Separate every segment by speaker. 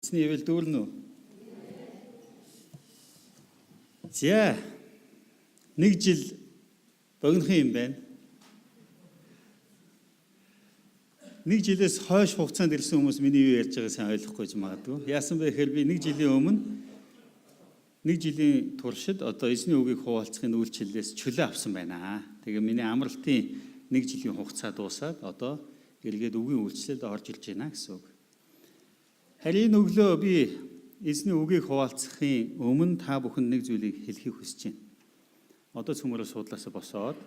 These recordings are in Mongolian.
Speaker 1: Эзний ивэл дүүрнэ үү? За. Нэг жил богинохон юм байна. Нэг жилээс хойш хугацаанд ирсэн хүмүүс миний юу ярьж байгааг сайн ойлгохгүй ч магадгүй. Яасан бэ гэхээр би нэг жилийн өмнө нэг жилийн туршид одоо эзний үгийг хуваалцахын үйлчлэлээс чөлөө авсан байна. Тэгээ миний амралтын нэг жилийн хугацаа дуусаад одоо эргээд үгийн үйлчлэлд орж ирж байна гэсэн үг. Харин энэ өглөө би эзний үгийг хуваалцахын өмнө та бүхэнд нэг зүйлийг хэлэхийг хүсэж байна. Одоо цөмөрөө суудлаасаа босоод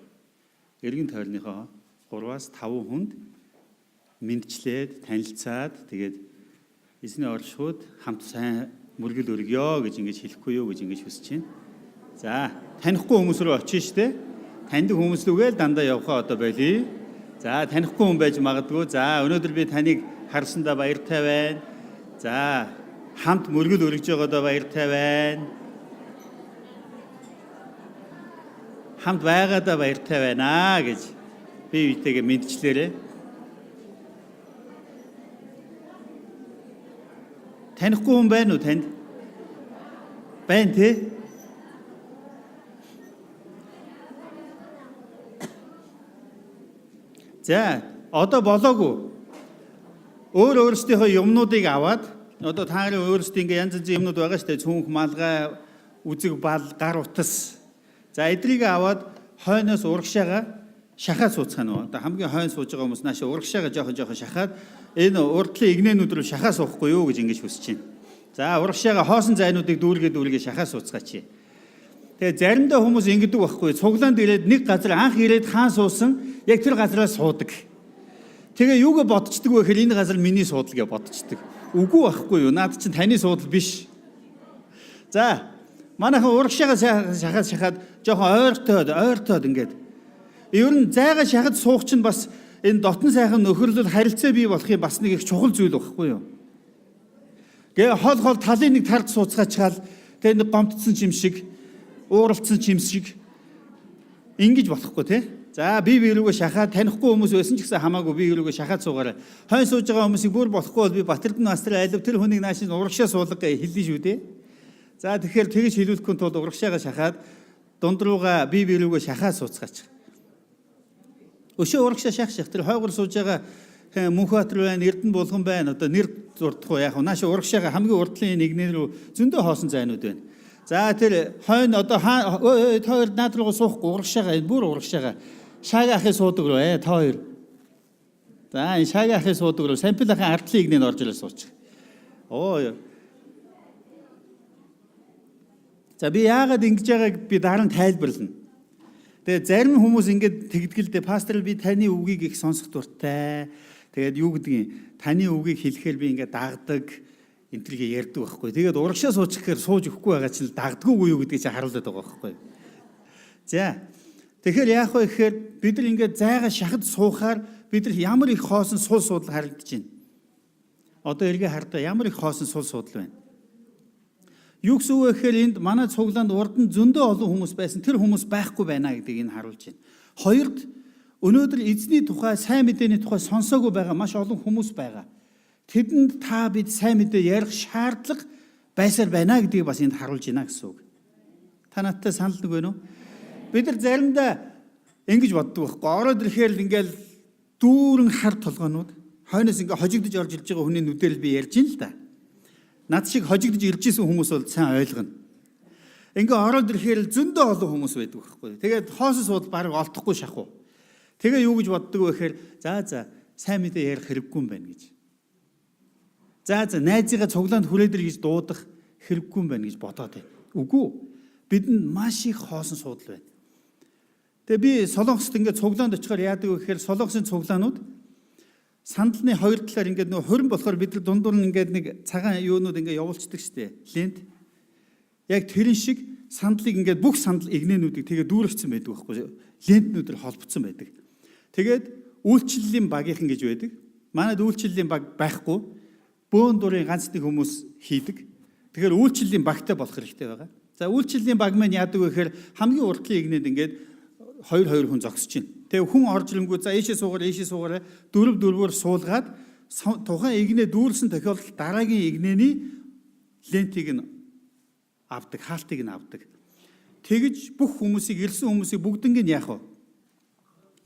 Speaker 1: эргэн тойрныхоо 3-аас 5 хүнд мэдчлээд танилцаад тэгээд эзний оршихуйд хамт сайн мөргөл өргөё гэж ингэж хэлэхгүй юу гэж ингэж хүсэж байна. За, танихгүй хүмүүс рүү очиж штэ. Таньдаг хүмүүс рүүгээ л дандаа явхаа одоо болиё. За, танихгүй хүн байж магадгүй. За, өнөөдөр би таныг харсандаа баяртай байна. За, хамт мөргөл өргөж байгаадаа баяртай байна. Хамт байгаадаа баяртай байна гэж би биетэйгээ мэдчлээрэй. Танихгүй хүн байна уу танд? Байна тий? За, одоо болоогүй. Өөр өөрсдийнхөө юмнуудыг аваад одоо та нарын өөрсдийн ингээ янз янзын юмнууд байгаа шүү дээ. Цүнх, малгай, үзэг, бал, гар утас. За, эдрийг аваад хойноос урагшаага шахаад сууцгаана уу? Одоо хамгийн хойно сууж байгаа хүмүүс наашаа урагшаага жоохон жоохон шахаад энэ урдлын игнэнүүд рүү шахаа суухгүй юу гэж ингэж хүсэж байна. За, урагшаага хоосон зайнуудыг дүүргээ дүүргээ шахаа сууцгаач. Тэгээ заримдаа хүмүүс ингэдэг байхгүй. Цуглаанд ирээд нэг газар анх ирээд хаан суусан яг тэр газараа суудаг. Тэгээ юуг бодцдаг вэ гэхээр энэ газар миний суудал гэж бодцдаг. Үгүй байхгүй юу? Наад чинь таны суудал биш. За, манайхан урагшаага шахаад шахаад жоохон ойртоод ойртоод ингээд. Ер нь зайгаа шахад суух чинь бас энэ дотн сайхан нөхөрлөл харилцаа бий болохын бас нэг их чухал зүйл байхгүй юу? Тэгээ хол хол талын нэг тард сууцгаачаал тэгээ нэг гомдсон юм шиг, ууралцсан юм шиг ингэж болохгүй те. За, би бие рүүгээ шахаад танихгүй хүмүүс байсан ч гэсэн хамаагүй би рүүгээ шахаад суугаарай. Хойно сууж байгаа хүмүүсийг бүр болохгүй бол би Батэрдэн мастер айлв тэр хүнийг нааш нь урагшаа суулга гэж хэлнэ шүү дээ. За, тэгэхээр тэгж хэлүүлэхгүй тулд урагшаага шахаад дунд руугаа би бие рүүгээ шахаад сууцгаач. Өшөө урагшаа шах шах тэр хойгоор сууж байгаа Мөнхбаатар байна, Эрдэнэ булган байна. Одоо нэр зурдах уу яах вэ? Нааш урагшаага хамгийн урдлын нэгнэр рүү зөндөө хоосон зайнууд байна. За, тэр хойно одоо та хоёр наад руугаа суухгүй урагшаага энэ бүр урагшаага. Шаага ахын суудаг руу та хоёр. За, энэ шаага ахын суудаг руу сампил ахын ардлын игнэнд орж ирээ суучих. Оо. За, би яагаад ингэж байгааг би дараа нь тайлбарлана. Тэгээ зарим хүмүүс ингэж тэгдэг л дээ. Пастор, би таны үгийг их сонсох дуртай. Тэгээд юу гэдгийг таны үгийг хэлэхээр би ингээд дагдаг энэ төргээ ярьдаг байхгүй. Тэгээд урагшаа суучих гэхээр сууж өгөхгүй байгаа чинь дагдаггүй юу гэдгийг чи харуулдаг байгаа байхгүй. За, тэгэхээр яах вэ гэхээр бид нар ингээд зайгаа шахад суухаар бид нар ямар их хоосон сул суудал харагдаж байна. Одоо эргээ хардаа ямар их хоосон сул суудал байна. Юу гэсэн үг вэ гэхээр энд манай цуглаанд урд нь зөндөө олон хүмүүс байсан. Тэр хүмүүс байхгүй байна гэдгийг энэ харуулж байна. Хоёрд, өнөөдөр эзний тухай, сайн мэдээний тухай сонсоогүй байгаа маш олон хүмүүс байгаа. Тэдэнд та бид сайн мэдээ ярих шаардлага байсаар байна гэдгийг бас энд харуулж байна гэсэн үг. Та надтай санал нэг байна уу? Бид нар заримдаа ингэж боддог байхгүй. Ороод ирэхээр л ингээл дүүрэн хар толгойнууд хойноос ингээ хожигдож орж ирж байгаа хүний нүдээр л би ярьж ин л да. Над шиг хожигдож ирж исэн хүмүүс бол сайн ойлгоно. Ингээ ороод ирэхээр л зөндөө олон хүмүүс байдаг байхгүй. Тэгээд хоосон суудал бараг олдохгүй шахуу. Тэгээ юу гэж боддог вэ гэхээр за сайн мэдээ ярих хэрэггүй юм байна гэж. За найзыгаа цуглаанд хүрээд ир гэж дуудах хэрэггүй юм байна гэж бодоод байна. Үгүй. Бидэнд маш их хоосон суудал байна. Тэгээ би Солонгост ингээд цуглаанд очихоор яадаг вэ гэхээр Солонгосын цуглаанууд сандалны хоёр талаар ингээд нөө хурим болохоор бид нар дундуур нь ингээд нэг цагаан юунууд ингээд явуулцдаг штеп. Лент. Яг тэрэн шиг сандлыг ингээд бүх сандал игнэнүүдийг тэгээ дүүргэсэн байдаг байхгүй. Лентнүүдээр холбогдсон байдаг. Тэгээд үйлчлэлийн багийнхан гэж байдаг. Манайд үйлчлэлийн баг байхгүй. Бөөн дурын ганц нэг хүмүүс хийдэг. Тэгэхээр үйлчлэлийн багтай болох хэрэгтэй байгаа. За, үйлчлэлийн баг маань яадаг вэ гэхээр хамгийн урдлын игнэнд ингээд хоёр хоёр хүн зогсож байна. Тэгээ хүн орж ирэнгүү за ийшээ суугаарай, ийшээ суугаарай дөрөв дөрвөөр суулгаад Тухайн эгнээ дүүрсэн тохиолдолд дараагийн эгнээний лентийг нь авдаг, хаалтыг нь авдаг. Тэгж бүх хүмүүсийг, ирсэн хүмүүсийг бүгднийг нь яах вэ?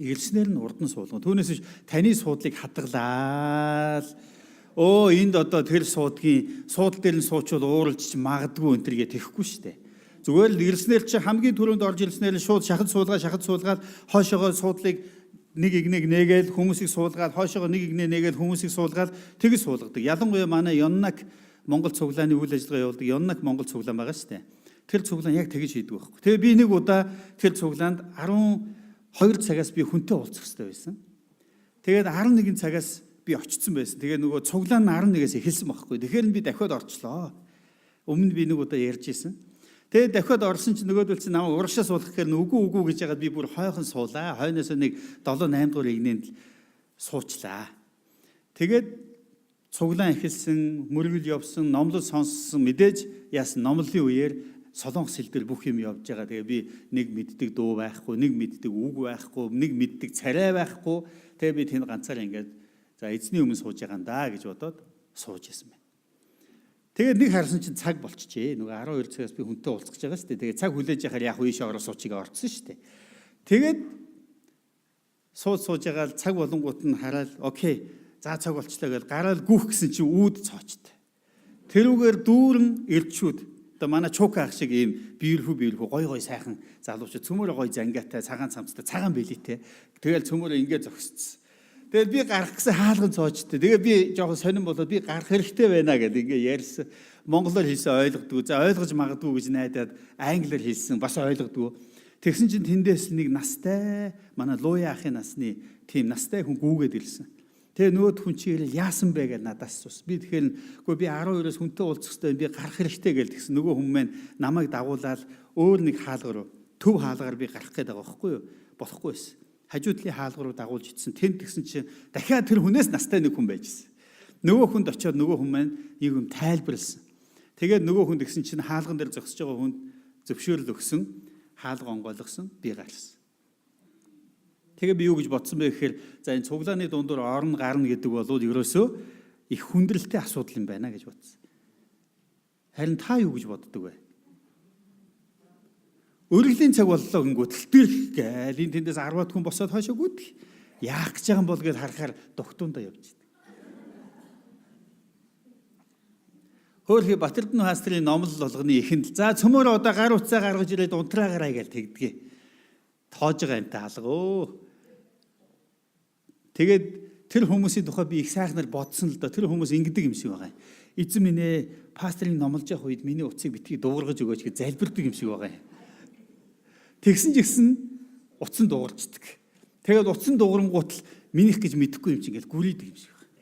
Speaker 1: Ирснээр нь урд нь суулгана. Түүнээс биш таны суудлыг хадгалаад энд одоо тэр суудгийн суудал дээр нь суучвал ууралж чи магадгүй энэ тэргээ тэхгүй штэ. Зүгээр л ирснээр чи хамгийн түрүүнд орж ирснээр шууд шахад суулгаад хойшоогоо суудлыг нэг игнэг нээгээл хүмүүсийг суулгаад, хойшоогоо нэг игнэ нээгээл хүмүүсийг суулгаад тэгж суулгадаг. Ялангуяа манай Йоннак Монгол цуглааны үйл ажиллагаа явуулдаг Йоннак Монгол цуглаан байгаа штэ. Тэр цуглаан яг тэгж хийдэг байхгүй. Тэгээ би нэг удаа тэр цуглаанд 12 цагаас би хүнтэй уулзах хэрэгтэй байсан. Тэгээд 11 цагаас би очсон байсан. Тэгээ нөгөө цуглаан 11-ээс эхэлсэн байхгүй. Тэгэхээр би дахиад орчлоо. Өмнө би нэг удаа ярьж исэн. Тэгээд дахиад орсон чинь нөгөөдөл чинь намайг урагшаа суулгах гэхээр үгүй үгүй гэж яагаад би бүр хойхон суулаа. Хойноос нэг 7 8 дугаар игнэнд суучлаа. Тэгээд цуглаан эхэлсэн, мөргөл явсан, номлол сонссон, мэдээж яасан номлолын үеэр солонгос хэл дээр бүх юм явж байгаа. Тэгээ би нэг мэддэг дуу байхгүй, нэг мэддэг үг байхгүй, нэг мэддэг царай байхгүй. Тэгээ би тэнд ганцаараа ингээд за эзний өмнө сууж байгаа юм да гэж бодоод сууж исэн байна. Тэгээд нэг харсан чинь цаг болчихжээ. Нөгөө 12 цагаас би хүнтэй уулзах гэж байгаа шүү дээ. Тэгээд цаг хүлээж яхаар яг ийшээ ороо суучихгаа орцсон шүү дээ. Тэгээд сууж байгаа л цаг болонгууд нь хараад окей. За цаг болчлаа гэж гараал гүөх гэсэн чинь үүд цоочтой. Тэрүүгээр дүүрэн ирчүүд одоо манай Чука ах шиг ийм биерхүү гой гой сайхан залуучууд цөмөрөө гой зангиатай, цагаан цамцтай, цагаан бэлитэй. Тэгэл цөмөрөө ингэ зогсцсон. Тэгээд би гарах гэсэн хаалган цоочтой. Тэгээ би жоохон сонирн болоод би гарах хэрэгтэй байна гэдэг ингээ ярьсан. Монголоор хэлсэн ойлгодгүй. За ойлгож магадгүй гэж найдаад англиар хэлсэн бас ойлгодгүй. Тэгсэн чинь тэндээс нэг настай манай Луя ахын насны тийм настай хүн гүүгээд ирсэн. Тэгээ нөгөөд хүн чи ирэл яасан бэ гэж надаас асуусан. Би тэгэхээр үгүй би 12-оос хүнтэй уулзах хэрэгтэй, би гарах хэрэгтэй гэж тэгсэн. Нөгөө хүн маань намайг дагуулаад өөр нэг хаалга руу, төв хаалгаар би гарах гээд байгаа байхгүй юу? Болохгүй байсан. Хажуу талын хаалга руу дагуулж ицсэн. Тэнд тэгсэн чинь дахиад тэр хүнээс настай нэг хүн байж гисэн. Нөгөө хүнд очиод нөгөө хүн маань нэг юм тайлбарлсан. Тэгээд нөгөө хүн тэгсэн чинь хаалган дээр зогсож байгаа хүнд зөвшөөрөл өгсөн. Хаалга онгойлгосон. Би гарсан. Тэгээ би юу гэж бодсон бэ гэхээр за энэ цуглааны дундуур орно гарна гэдэг бол ерөөсөө их хүндрэлтэй асуудал юм байна гэж бодсон. Харин та юу гэж боддог вэ? Өргөлийн цаг боллоо гингүүт тэр гээл энэ тэндээс 10-аад хүн босоод хойшоо гүдэх. Яах гэж байгаа юм бол гэж харахаар дугтуундаа явж идэг. Хөөхий Батэрдэн пастрын номлол болгоны эхэнд за цөмөр одоо гар утсаа гаргаж ирээд унтраагараа гэж тэгдэг. Тоож байгаа юмтай алга өө. Тэгээд тэр хүмүүсийн тухай би их сайхнаар бодсон л доо. Тэр хүмүүс ингэдэг юм шиг байгаа юм. Эзэн минь ээ, пастрын номлож явах үед миний утсыг битгий дуугаргаж өгөөч гэж залбирдаг юм шиг байгаа юм. Тэгсэн ч гэсэн утсан дуугарчдаг. Тэгээд утсан дуугарангуут л минийх гэж мэдэхгүй юм чинь ингээл гүрийдэг юм шиг байна.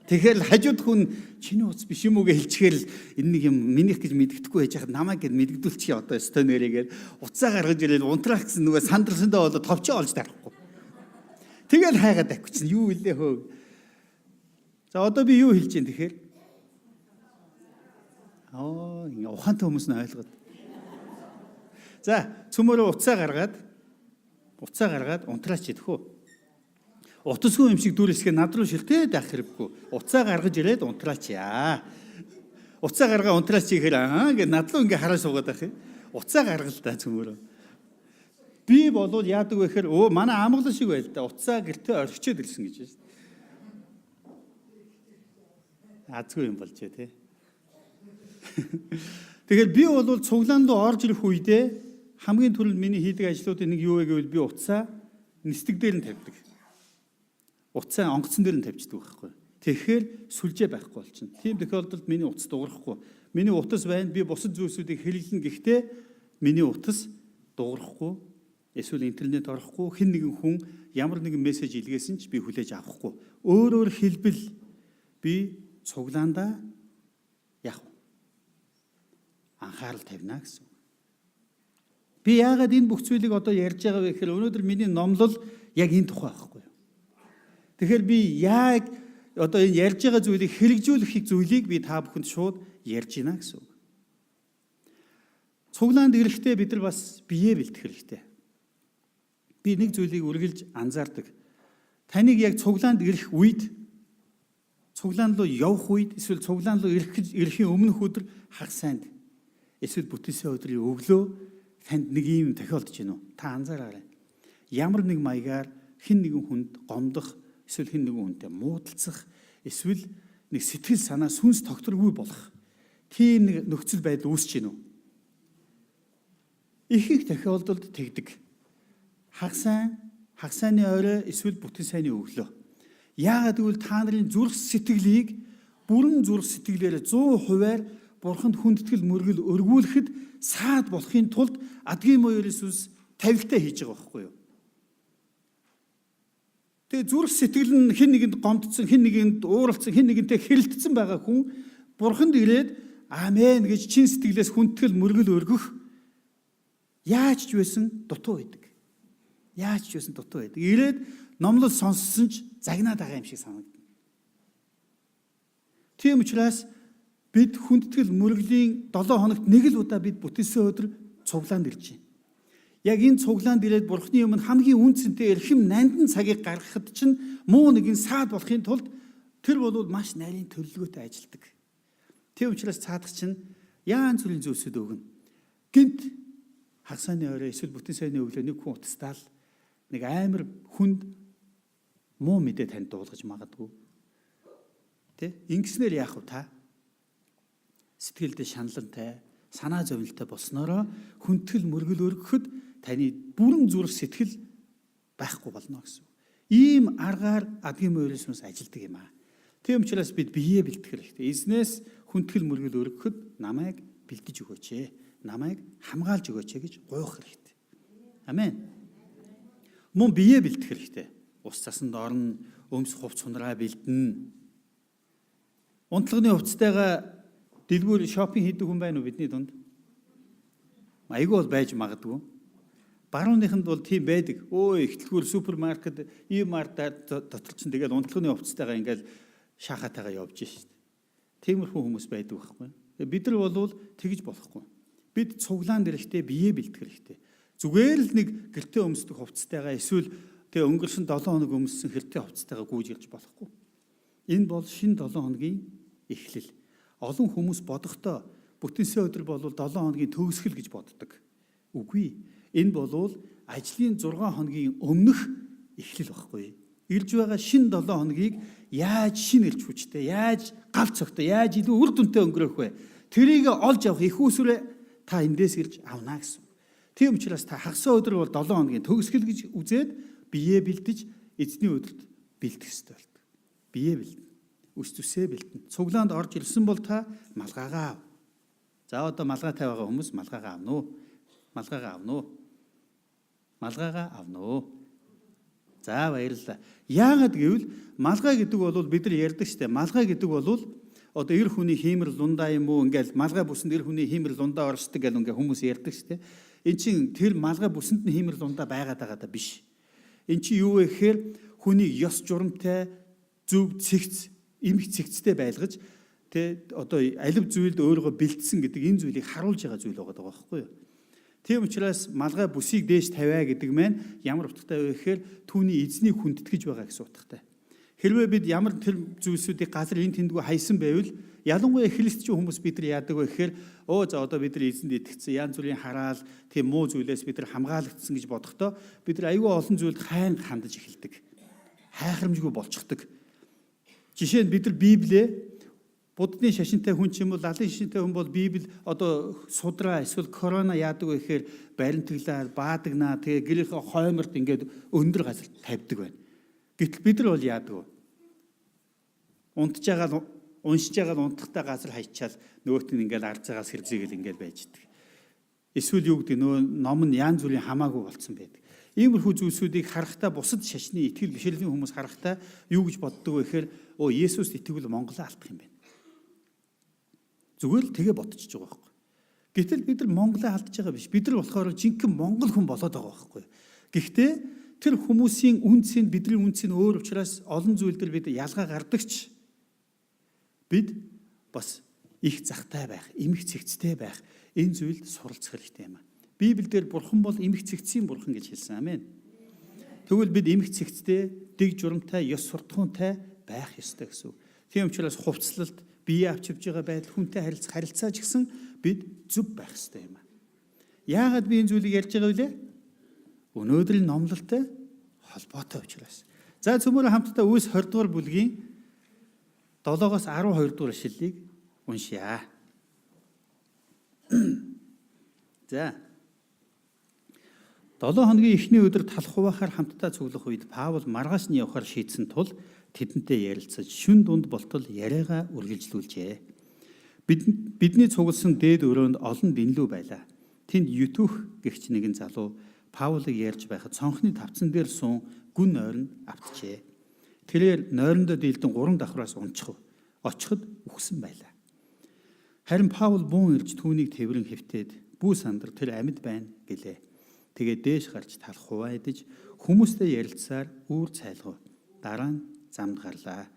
Speaker 1: Тэгэхээр хажууд хүн чиний утас биш юм уу гэж хэлчихээр л энэ нэг юм минийх гэж мэддэхгүй байж хаад намайг гэд мэддэгдүүлчих одоо өстой нэрээгээд утсаа гаргаж ирээд унтраах гэсэн нөгөө сандарсандаа болоо товчоо олж дарахгүй. Тэгэл хайгаад авчихсан. Юу илээ хөө. За одоо би юу хэлж чинь тэгэхээр? Аа, ингээ ухаантай хүмүүс нь ойлгоод. За, цөмөрөө утсаа гаргаад унтраач идэх үү? Утасгүй юм шиг дүүрсгээ над руу шилтээд авах хэрэггүй. Утсаа гаргаж ирээд унтраач яа. Утсаа гаргаа унтраач гэхээр аа ингээ над руу ингээ хараа суугаад байх юм. Утсаа гаргал та цөмөрөө. Би болвол яадаг вэ гэхээр өө манай амгалан шиг байл та утсаа гэртээ орхичээд ирсэн гэж байна. Азгүй юм болжээ те. Тэгэхээр би бол цуглаан руу орж ирэх үедээ хамгийн түрүүнд миний хийдэг ажлуудын нэг юу вэ гэвэл би утсаа нисдэг дээр нь тавьдаг. Утсаа онгоцон дээр нь тавьчихдаг байхгүй. Тэгэхээр сүлжээ байхгүй болчихно. Тийм тохиолдолд миний утас дуурахгүй. Миний утас байна. Би бусад зүйлсүүдийг хэрэглэнэ гэхдээ миний утас дуурахгүй. Эсвэл интернет орохгүй, хэн нэгэн хүн ямар нэгэн мессеж илгээсэн ч би хүлээж авахгүй. Өөрөөр хэлбэл би цуглаандаа яах вэ? Анхаарал тавина гэсэн. Би яагаад энэ бүх зүйлийг одоо ярьж байгаа вэ гэхээр өнөөдөр миний номлол яг энэ тухай байхгүй юу? Тэгэхээр би яг одоо энэ ярьж байгаа зүйлийг хэрэгжүүлэх зүйлийг би та бүхэнд шууд ярьж байна гэсэн үг. Цуглаанд ирэхдээ бид нар бас биеэ бэлтгэх хэрэгтэй. Би нэг зүйлийг үргэлж анзаардаг. Таныг яг цуглаанд ирэх үед Цуглаан руу явах үед эсвэл цуглаан руу ирэхийн өмнөх өдөр хагас сайнд эсвэл бүтэнсэн өдрийн өглөө танд нэг юм тохиолдож байна уу? Та анзаараарай. Ямар нэг маягаар хэн нэгэн хүнд гомдох, эсвэл хэн нэгэн хүнтэй муудалцах, эсвэл нэг сэтгэл санаа сүнс тогтворгүй болох тийм нэг нөхцөл байдал үүсэж байна уу? Их их тохиолдолд тэгдэг. Хагас сайн, хагас сайнны орой эсвэл бүтэн сайнны өглөө. Яагаад гэвэл та нарын зүрх сэтгэлийг бүрэн зүрх сэтгэлээр 100%-аар бурханд хүндэтгэл мөргөл өргүүлэхэд саад болохын тулд адгийн моёрын сүнс тавилтаа хийж байгаа байхгүй юу? Тэгээ зүрх сэтгэл нь хэн нэгэнд гомдсон, хэн нэгэнд ууралцсан, хэн нэгэнтэй хэрэлдсэн байгаа хүн бурханд ирээд аамен гэж чин сэтгэлээс хүндэтгэл мөргөл өргөх яаж ч байсан дутуу байдаг. Яаж ч байсан дутуу байдаг. Ирээд номлол сонссон ч загнаад байгаа юм шиг санагдана. Тийм учраас бид хүндэтгэл мөргөлийн 7 хоногт нэг л удаа бид бүтэнсэн өдөр цуглаанд ирж байна. Яг энэ цуглаанд ирээд бурхны өмнө хамгийн үн цэнтэй эрхэм нандин цагийг гаргахад чинь муу нэгэн саад болохын тулд тэр бол маш нарийн төлөвлөгөөтэй ажилдаг. Тийм учраас цаадах чинь яан зүрийн зүйлсүүд өгнө. Гинт хагасны орой эсвэл бүтэн сайнны өглөө нэг хүн утастаал нэг амар хүнд муу мэдээ танд дуулгаж магадгүй. Тэ? Ингэснээр яах вэ та? Сэтгэлдээ шаналнтай, санаа зовнилтой болсноороо хүндэтгэл мөргөл өргөхөд таны бүрэн зүрх сэтгэл байхгүй болно гэсэн. Ийм аргаар адгийн мөрийн сүнс ажилдаг юм аа. Тийм учраас бид биеэ бэлтгэх хэрэгтэй. Эзнээс хүндэтгэл мөргөл өргөхөд намайг бэлдэж өгөөч ээ. Намайг хамгаалж өгөөч ээ гэж гуйх хэрэгтэй. Амен. Мөн биеэ бэлтгэх хэрэгтэй. Ус цасанд орно, өмс хувц хунраа бэлдэнэ. Унтлагын хувцастайгаа дэлгүүр шопинг хийдэг хүн байна уу бидний дунд? Айгүй бол байж магадгүй. Барууныханд бол тийм байдаг. Өө ихтлгүүр супермаркет, E-mart дотор чинь тэгэл унтлагын хувцастайгаа ингээл шахаатайгаа явж шít. Тиймэрхүү хүмүүс байдаг байхгүй. Бид нар бол тэгж болохгүй. Бид цуглаанд эрэхтэй биеэ бэлтгэх хэрэгтэй. Зүгээр л нэг гэртээ өмсдөг хувцастайгаа эсвэл тэгээ өнгөрсөн 7 хоног өмссөн хэртэй хувцастайгаа гүйж ирж болохгүй. Энэ бол шинэ 7 хоногийн эхлэл. Олон хүмүүс бодохдоо бүтэнсэн өдөр бол 7 хоногийн төгсгөл гэж боддог. Үгүй. Энэ бол ажлын 6 хоногийн өмнөх эхлэл байхгүй. Ирж байгаа шинэ 7 хоногийг яаж шинэ эрч хүчтэй, яаж гал цогтой, яаж илүү үр дүнтэй өнгөрөөх вэ? Тэрийг олж авах их усүрээ та эндээс ирж авна гэсэн. Тийм учраас та хагас өдөр бол 7 хоногийн төгсгөл гэж үзээд биеэ бэлдэж эзний өдөрт бэлдэх ёстой болдог. Биеэ бэлдэнэ. Үс зүсээ бэлдэнэ. Цуглаанд орж ирсэн бол та малгайгаа ав. За одоо малгайтай байгаа хүмүүс малгайгаа авна уу? Малгайгаа авна уу? Малгайгаа авна уу? За баярлалаа. Яагаад гэвэл малгай гэдэг бол бид нар ярьдаг штэ. Малгай гэдэг бол одоо эр хүний хиймэр лундаа юм уу ингээл малгай бүсэнд эр хүний хиймэр лундаа оршдог гэл ингээ хүмүүс ярьдаг штэ. Эн чин тэр малгай бүсэнд нь хиймэр лундаа байгаад байгаа даа биш. Эн чи юу вэ гэхээр хүний ёс журамтай зөв цэгц эмх цэгцтэй байлгаж тэ одоо алив зүйлд өөрийгөө бэлдсэн гэдэг энэ зүйлийг харуулж байгаа зүйл байгаа байхгүй юу? Тийм учраас малгай бүсийг дээш тавиа гэдэг маань ямар утгатай вэ гэхээр түүний эзнийг хүндэтгэж байгаа гэсэн утгатай. Хэрвээ бид ямар тэр зүйлсүүдийг газар энэ тэндгүй хайсан байвал ялангуяа христчин хүмүүс бид нар яадаг вэ гэхээр өө за одоо бид нар эзэнд итгэцэн янз бүрийн хараал тийм муу зүйлээс бид нар хамгаалагдсан гэж бодохдоо бид нар аюул олон зүйлд хайн хандаж эхэлдэг. Хайхрамжгүй болчихдог. Жишээ нь бид нар Библиэ Буддын шашинтай хүн ч юм уу лалын шашинтай хүн бол Библи одоо судраа эсвэл корона яадаг вэ гэхээр баримтаглаа, баадагнаа, тэгээ гэрийнхээ хойморт ингээд өндөр газар тавьдаг байна. Гэтэл бид нар бол яадаг вэ? Унтж байгаа л уншиж байгаа л унтахтаа газар хайчаал нөгөөт нь ингээд ард цагаас хэрзээгээл ингээд байж идэг. Эсвэл юу гэдэг нөгөө ном нь янз бүрийн хамаагүй болцсон байдаг. Иймэрхүү зүйлсүүдийг харахтаа бусад шашны итгэл бишрэлийн хүмүүс харахтаа юу гэж боддог вэ гэхээр өө Есүст итгэвэл Монголоо алдах юм байна. Зүгээр л тэгээ бодчихж байгаа байхгүй. Гэтэл бид нар Монголоо алдаж байгаа биш. Бид нар болохоор жинхэнэ монгол хүн болоод байгаа байхгүй. Гэхдээ тэр хүмүүсийн үнц нь бидний үнц нь өөр учраас олон зүйл дээр бид ялгаа гардагч бид бас их захтай байх, эмх цэгцтэй байх энэ зүйлд суралцах хэрэгтэй юм а. Библиэлд бурхан бол эмх цэгцийн бурхан гэж хэлсэн. Амен. Тэгвэл бид эмх цэгцтэй, дэг журамтай, ёс суртахуунтай байх ёстой гэсэн үг. Тийм учраас хувцлалт, бие авч явж байгаа байдал, хүнтэй харилцах харилцаа ч гэсэн бид зөв байх ёстой юм аа. Яагаад би энэ зүйлийг ярьж байгаа вэ? Өнөөдрийн номлолтой холбоотой учраас. За, цөмөөрөө хамтдаа Үйлс 20 дугаар бүлгийн 7-оос 12 дугаар ишлэлийг уншъя. За. 7 хоногийн эхний өдөр талх хуваахаар хамтдаа цуглах үед Паул маргааш нь явахаар шийдсэн тул тэдэнтэй ярилцаж шөнө дунд болтол яриагаа үргэлжлүүлжээ. Бидний цугласан дээд өрөөнд олон дэнлүү байлаа. Тэнд Ютүх гэгч нэгэн залуу Паулыг ярьж байхад цонхны тавцан дээр суун гүн нойрон автжээ. Тэрээр нойрондоо дийлдэн гурван давхраас унчихав. Очиход үхсэн байлаа. Харин Паул бүүн ирж түүнийг тэврэн хэвтээд, "Бүү сандар, тэр амьд байна" гэлээ. Тэгээд дээш гарч талх хуваа идэж хүмүүстэй ярилцсаар үүр цайлгав. Дараа нь замд гарлаа.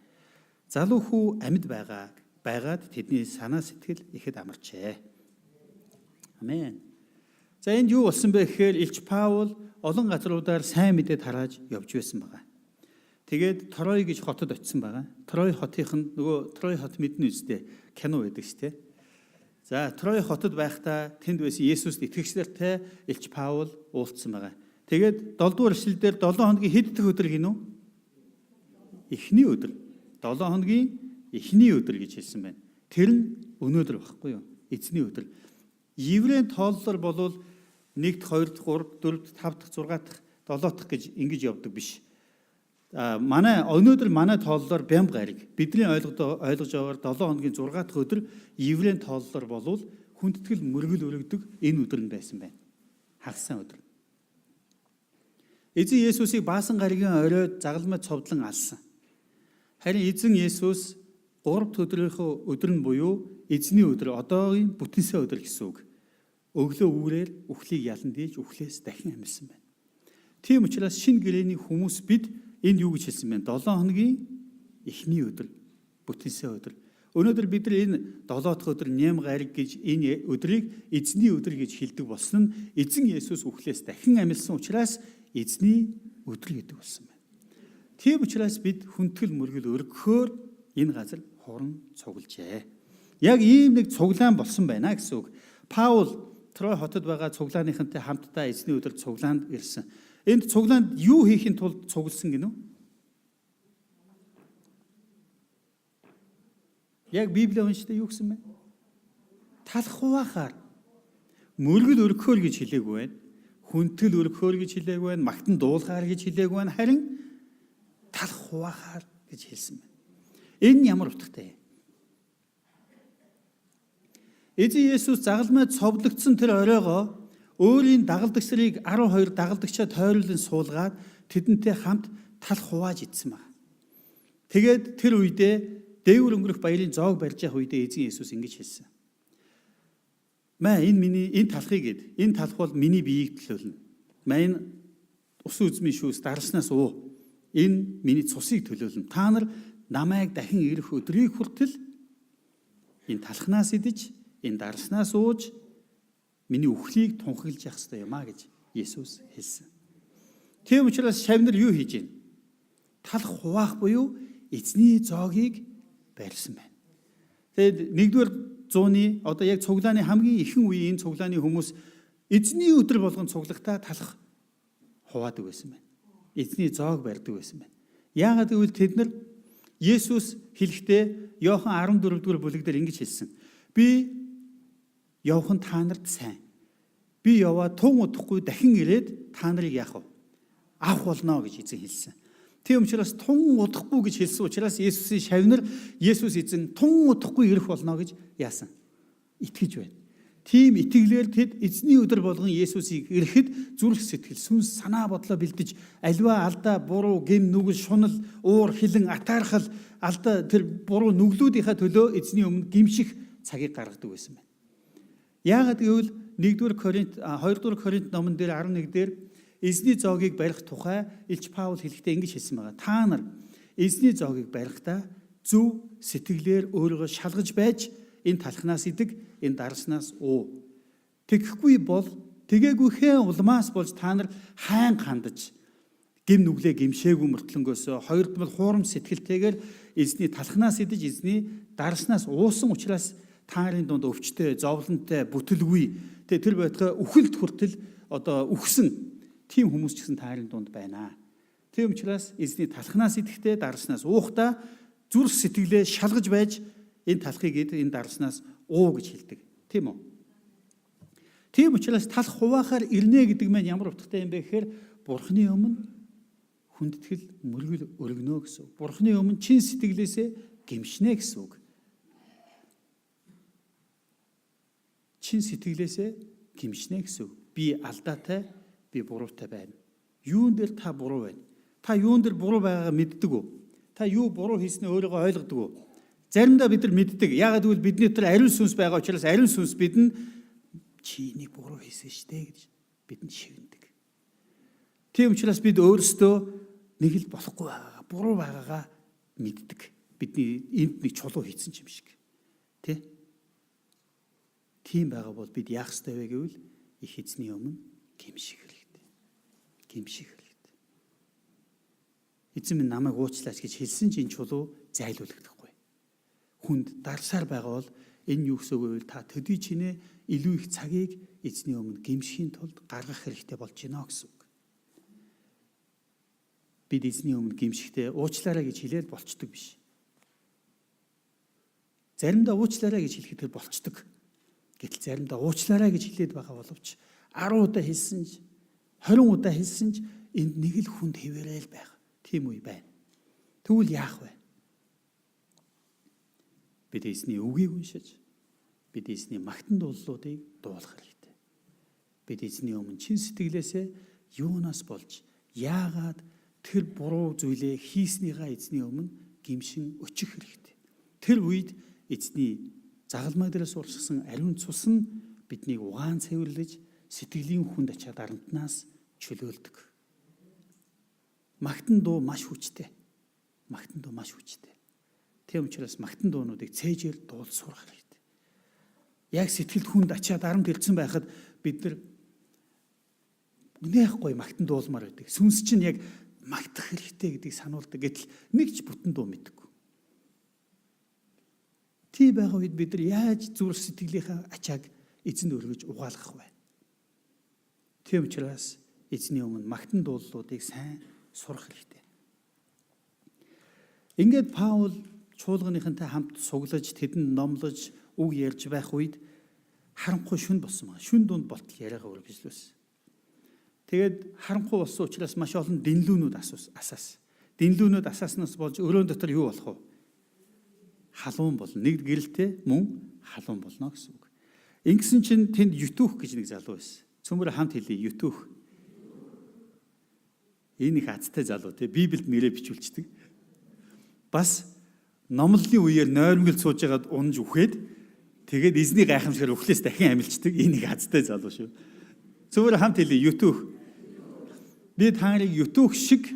Speaker 1: Залуу хүү амьд байгаад тэдний санаа сэтгэл ихэд амарчээ. Амен. За, энд юу болсон бэ гэхээр элч Паул олон газруудаар сайн мэдээ тарааж явж байсан байгаа. Тэгээд Трой гэж хотод очисон байгаа. Трой хотынх нь нөгөө Трой хот мэднэ үстэй, кино байдаг шүү дээ. За, Трой хотод байхдаа тэнд байсан Есүст итгэгч нартай элч Паул уулзсан байгаа. Тэгээд 7 дугаар ишлэл дээр 7 хоногийн хэд дэх өдөр гинүү? Эхний өдөр. 7 хоногийн эхний өдөр гэж хэлсэн байна. Тэр нь өнөөдөр багхгүй юу? Эзний өдөр. Еврейн тооллоор болвол 1 дахь, 2 дахь, 3 дахь, 4 дахь, 5 дахь, 6 дахь, 7 дахь гэж ингэж явдаг биш. А манай өнөөдөр манай тооллоор бямба гариг, бидний ойлгож байгаагаар 7 хоногийн 6 дахь өдөр еврейн тооллоор болвол хүндэтгэл мөргөл өргөдөг энэ өдөр нь байсан байна. Хагас сайн өдөр. Эзэн Есүсийг баасан гаригийн оройд загалмай цовдлон алсан. Харин эзэн Есүс 3 дахь өдрийнхөө өдөр нь буюу эзний өдөр, одоогийн бүтэн сайн өдөр гэсэн үг. Өглөө үүрээр үхлийг ялан дийлж үхлээс дахин амьсан байна. Тийм учраас шинэ гэрээний хүмүүс бид энд юу гэж хэлсэн бэ? 7 хоногийн эхний өдөр, бүтэн сайн өдөр. Өнөөдөр бид нар энэ 7 дахь өдөр ням гариг гэж энэ өдрийг эзний өдөр гэж хэлдэг болсон нь эзэн Есүс үхлээс дахин амьсан учраас эзний өдөр гэдэг болсон байна. Тийм учраас бид хүндэтгэл мөргөл өргөхөөр энэ газар хуран цуглажээ. Яг ийм нэг цуглаан болсон байна гэсэн үг. Паул Трой хотод байгаа цуглааныхантай хамтдаа эзний өдөр цуглаанд ирсэн. Энд цуглаанд юу хийхин тулд цугласан гинүү? Яг Библи уншдаа юу гэсэн бэ? Талх хуваахаар, мөргөл өргөхөөр гэж хэлээгүй байна. Хүндэтгэл өргөхөөр гэж хэлээгүй байна. Магтан дуулахаар гэж хэлээгүй байна. Харин талх хуваахаар гэж хэлсэн байна. Энэ ямар утгатай юм? Эзэн Есүс загалмай цовдлогдсон тэр оройгоо өөрийн дагалдагч нарыг 12 дагалдагчаа тойруулан суулгаад тэдэнтэй хамт талх хувааж идсэн байна. Тэгээд тэр үедээ дээвэр өнгөрөх баярын зоог барьж явах үедээ эзэн Есүс ингэж хэлсэн. "Маа, энэ миний энэ талхыг гээд энэ талх бол миний биеийг төлөөлнө. Маа, энэ усан үзмийн шүүс дарснаас уу. Энэ миний цусыг төлөөлнө. Та нар намайг дахин ирэх өдрийг хүртэл энэ талхнаас идэж, энэ дарснаас ууж миний үхлийг тунхаглаж явах ёстой юм а" гэж Есүс хэлсэн. Тийм учраас шавь нар юу хийж байна? Талх хуваах буюу эзний зоогийг барьсан байна. Тэгээд нэгдүгээр зууны одоо яг цуглааны хамгийн ихэнх үеийн энэ цуглааны хүмүүс эзний өдөр болгон цуглахдаа талх хуваадаг байсан байна. Эзний зоог барьдаг байсан байна. Яагаад гэвэл тэд нар Есүс хэлэхдээ Иохан 14 дугаар бүлэг дээр ингэж хэлсэн. "Би явах нь та нарт сайн. Би яваа тун удахгүй дахин ирээд та нарыг яах вэ? Авах болно" гэж эзэн хэлсэн. Тийм учраас тун удахгүй гэж хэлсэн учраас Есүсийн шавь нар Есүс эзэн тун удахгүй ирэх болно гэж яасан? Итгэж байна. Тийм итгэлээр тэд эзний өдөр болгон Есүсийг ирэхэд зүрх сэтгэл, сүнс, санаа бодлоо бэлдэж аливаа алдаа, буруу, гэм нүгэл, шунал, уур, хилэн, атаархал, алдаа тэр буруу нүглүүдийнхаа төлөө эзний өмнө гэмших цагийг гаргадаг байсан байна. Яагаад гэвэл 1-р Коринт, 2-р Коринт номон дээр 11 дээр эзний зоогийг барих тухай элч Паул хэлэхдээ ингэж хэлсэн байгаа. "Та нар эзний зоогийг барихдаа зөв сэтгэлээр өөрийгөө шалгаж байж энэ талхнаас идэг, энэ дарснаас уу. Тэгэхгүй бол тэгээгүйхээ улмаас болж та нар хайн хандаж Гим нүглээ гимшээгүй мөртлөнгөөсөө, хоёрдмол хуурам сэтгэлтэйгээр эзний талхнаас идэж, эзний дарснаас уусан учраас та нарын дунд өвчтэй, зовлонтой, бүтэлгүй тэгээ тэр байтугай үхэлд хүртэл одоо үхсэн тийм хүмүүс ч гэсэн та нарын дунд байна. Тийм учраас эзний талхнаас идэхдээ, дарснаас уухдаа зүрх сэтгэлээ шалгаж байж энэ талхыг ид, энэ дарснаас уу гэж хэлдэг. Тийм үү? Тийм учраас талх хуваахаар ирнэ гэдэг маань ямар утгатай юм бэ гэхээр Бурхны өмнө хүндэтгэл мөргөл өргөнө гэсэн үг. Бурхны өмнө чин сэтгэлээсээ гимшнэ гэсэн үг. Чин сэтгэлээсээ гимшнэ гэсэн үг. Би алдаатай, би буруутай байна. Юун дээр та буруу байна? Та юун дээр буруу байгаагаа мэддэг үү? Та юу буруу хийснээ өөрийгөө ойлгодог уу? Заримдаа бид нар мэддэг. Яагаад гэвэл бидний дотор ариун сүнс байгаа учраас ариун сүнс бидэнд чи энийг буруу хийсэн штэ гэж бидэнд шивэндэг. Тийм учраас бид өөрсдөө нэг л болохгүй байгаагаа, буруу байгаагаа мэддэг. Бидний энд нэг чулуу хийсэн юм шиг. Тэ? Тийм байгаа бол бид яах ёстой вэ гэвэл их эзний өмнө гимших хэрэгтэй. Гимших хэрэгтэй. Эзэн минь намайг уучлаач гэж хэлсэн чинь чулуу зайлуулагдахгүй. Хүнд дарсаар байгаа бол энэ юу гэсэн үг вэ гэвэл та төдий чинээ илүү их цагийг эзний өмнө гимшихийн тулд гаргах хэрэгтэй болж байна гэсэн үг. Бид эзний өмнө гимшихтэй уучлаарай гэж хэлээл болчдөг биш. Заримдаа уучлаарай гэж хэлэхэд тэр болчдөг. Гэтэл заримдаа уучлаарай гэж хэлээд байгаа боловч 10 удаа хэлсэн ч 20 удаа хэлсэн ч энд нэг л хүнд хэвээрэл байх. Тийм үе байна. Тэгвэл яах вэ? Бид эзний үгийг уншиж, бид эзний магтан дууллуудыг дуулах хэрэгтэй. Бид эзний өмнө чин сэтгэлээсээ юунаас болж яагаад тэр буруу зүйлээ хийснийгаа эзний өмнө гимшин өчих хэрэгтэй. Тэр үед эзний загалмай дээрээс урсгасан ариун цус нь биднийг угаан цэвэрлэж сэтгэлийн хүнд ачаа дарамтнаас чөлөөлдөг. Магтан дуу маш хүчтэй. Магтан дуу маш хүчтэй. Тийм учраас магтан дуунуудыг цээжээр дуулж сурах хэрэгтэй. Яг сэтгэлд хүнд ачаа дарамт ирсэн байхад бид нар нэх гоё магтан дуулмаар байдаг. Сүнс чинь яг магтах хэрэгтэй гэдгийг сануулдаг. Гэтэл нэг ч бүтэн дуу мэдэхгүй. Тийм байгаа үед бид нар яаж зүрх сэтгэлийнхаа ачааг эзэнд өргөж угаалгах вэ? Тийм учраас эзний өмнө магтан дууллуудыг сайн сурах хэрэгтэй. Ингээд Паул чуулганыхантай хамт суглаж, тэдэнд номлож, үг ярьж байх үед харанхуй шүн болсон байна. Шүн дунд болтол яриагаа үргэлжлүүлсэн. Тэгээд харанхуй болсон учраас маш олон дэнлүүнүүд асаас. Дэнлүүнүүд асааснаас болж өрөөн дотор юу болох вэ? Халуун болно. Нэг гэрэлтэй мөн халуун болно гэсэн үг. Ингэсэн чинь тэнд Ютүх гэж нэг залуу байсан. Цөмөр хамт хэлье Ютүх. Энэ их азтай залуу тий. Библиэд нэрээ бичүүлчихдэг. Бас номлолын үеэр нойрмогл сууж байгаад унж үхээд тэгээд эзний гайхамшигар үхлээс дахин амилчдаг. Энэ их азтай залуу шүү. Цөмөр хамт хэлье Ютүх. Би та нарыг Ютүх шиг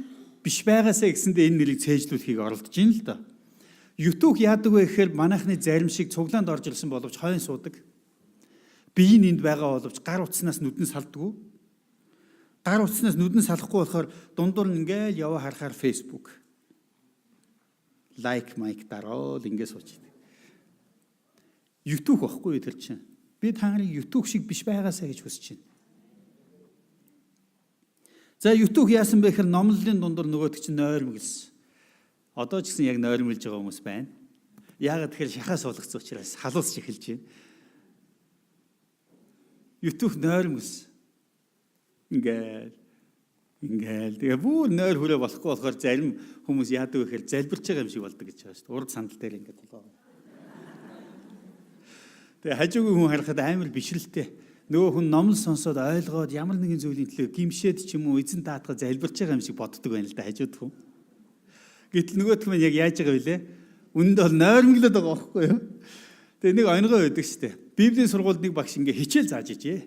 Speaker 1: биш байгаасаа гэсэндээ энэ нэрийг цээжлүүлэхийг оролдож байна л доо. Ютүх яадаг вэ гэхээр манайхны зарим шиг цуглаанд орж ирсэн боловч хойн суудаг. Биеийн энд байгаа боловч гар утснаас нүдэн салдаггүй. Гар утснаас нүдэн салахгүй болохоор дундуур нь ингээл яваа харахаар Facebook. Лайк майк дараал ингэ сууж идэг. Ютүх байхгүй тэр чинь. Би та нарыг Ютүх шиг биш байгаасаа гэж хүсэж байна. За Ютүх яасан бэ гэхээр номлолын дундуур нөгөөдөг чинь нойрмоглсон. Одоо ч гэсэн яг нойрмоглож байгаа хүмүүс байна. Яагаад тэгэхээр шахаа суулгацсан учраас халуусч эхэлж байна. Ютүх нойрмоглсон. Ингээл ингээл тэгээ бүр нойр хүрээ болохгүй болохоор зарим хүмүүс яадаг вэ гэхээр залбирч байгаа юм шиг болдог гэж байгаа шүү дээ. Урд сандал дээр ингээд толгоо. Тэгээ хажуугийн хүн харахад амар бишрэлтэй. Нөгөө хүн номл сонсоод ойлгоод ямар нэгэн зүйлийн төлөө гимшээд ч юм уу эзэн даатгаа залбирч байгаа юм шиг боддог байна л да хажууд хүн. Гэтэл нөгөөх нь яг яаж байгаа вүлээ? Үүндээ бол нойрмоглоод байгаа байхгүй юу? Тэгээ нэг онигоо байдаг шүү дээ. Библийн сургуульд нэг багш ингээ хичээл зааж ижээ.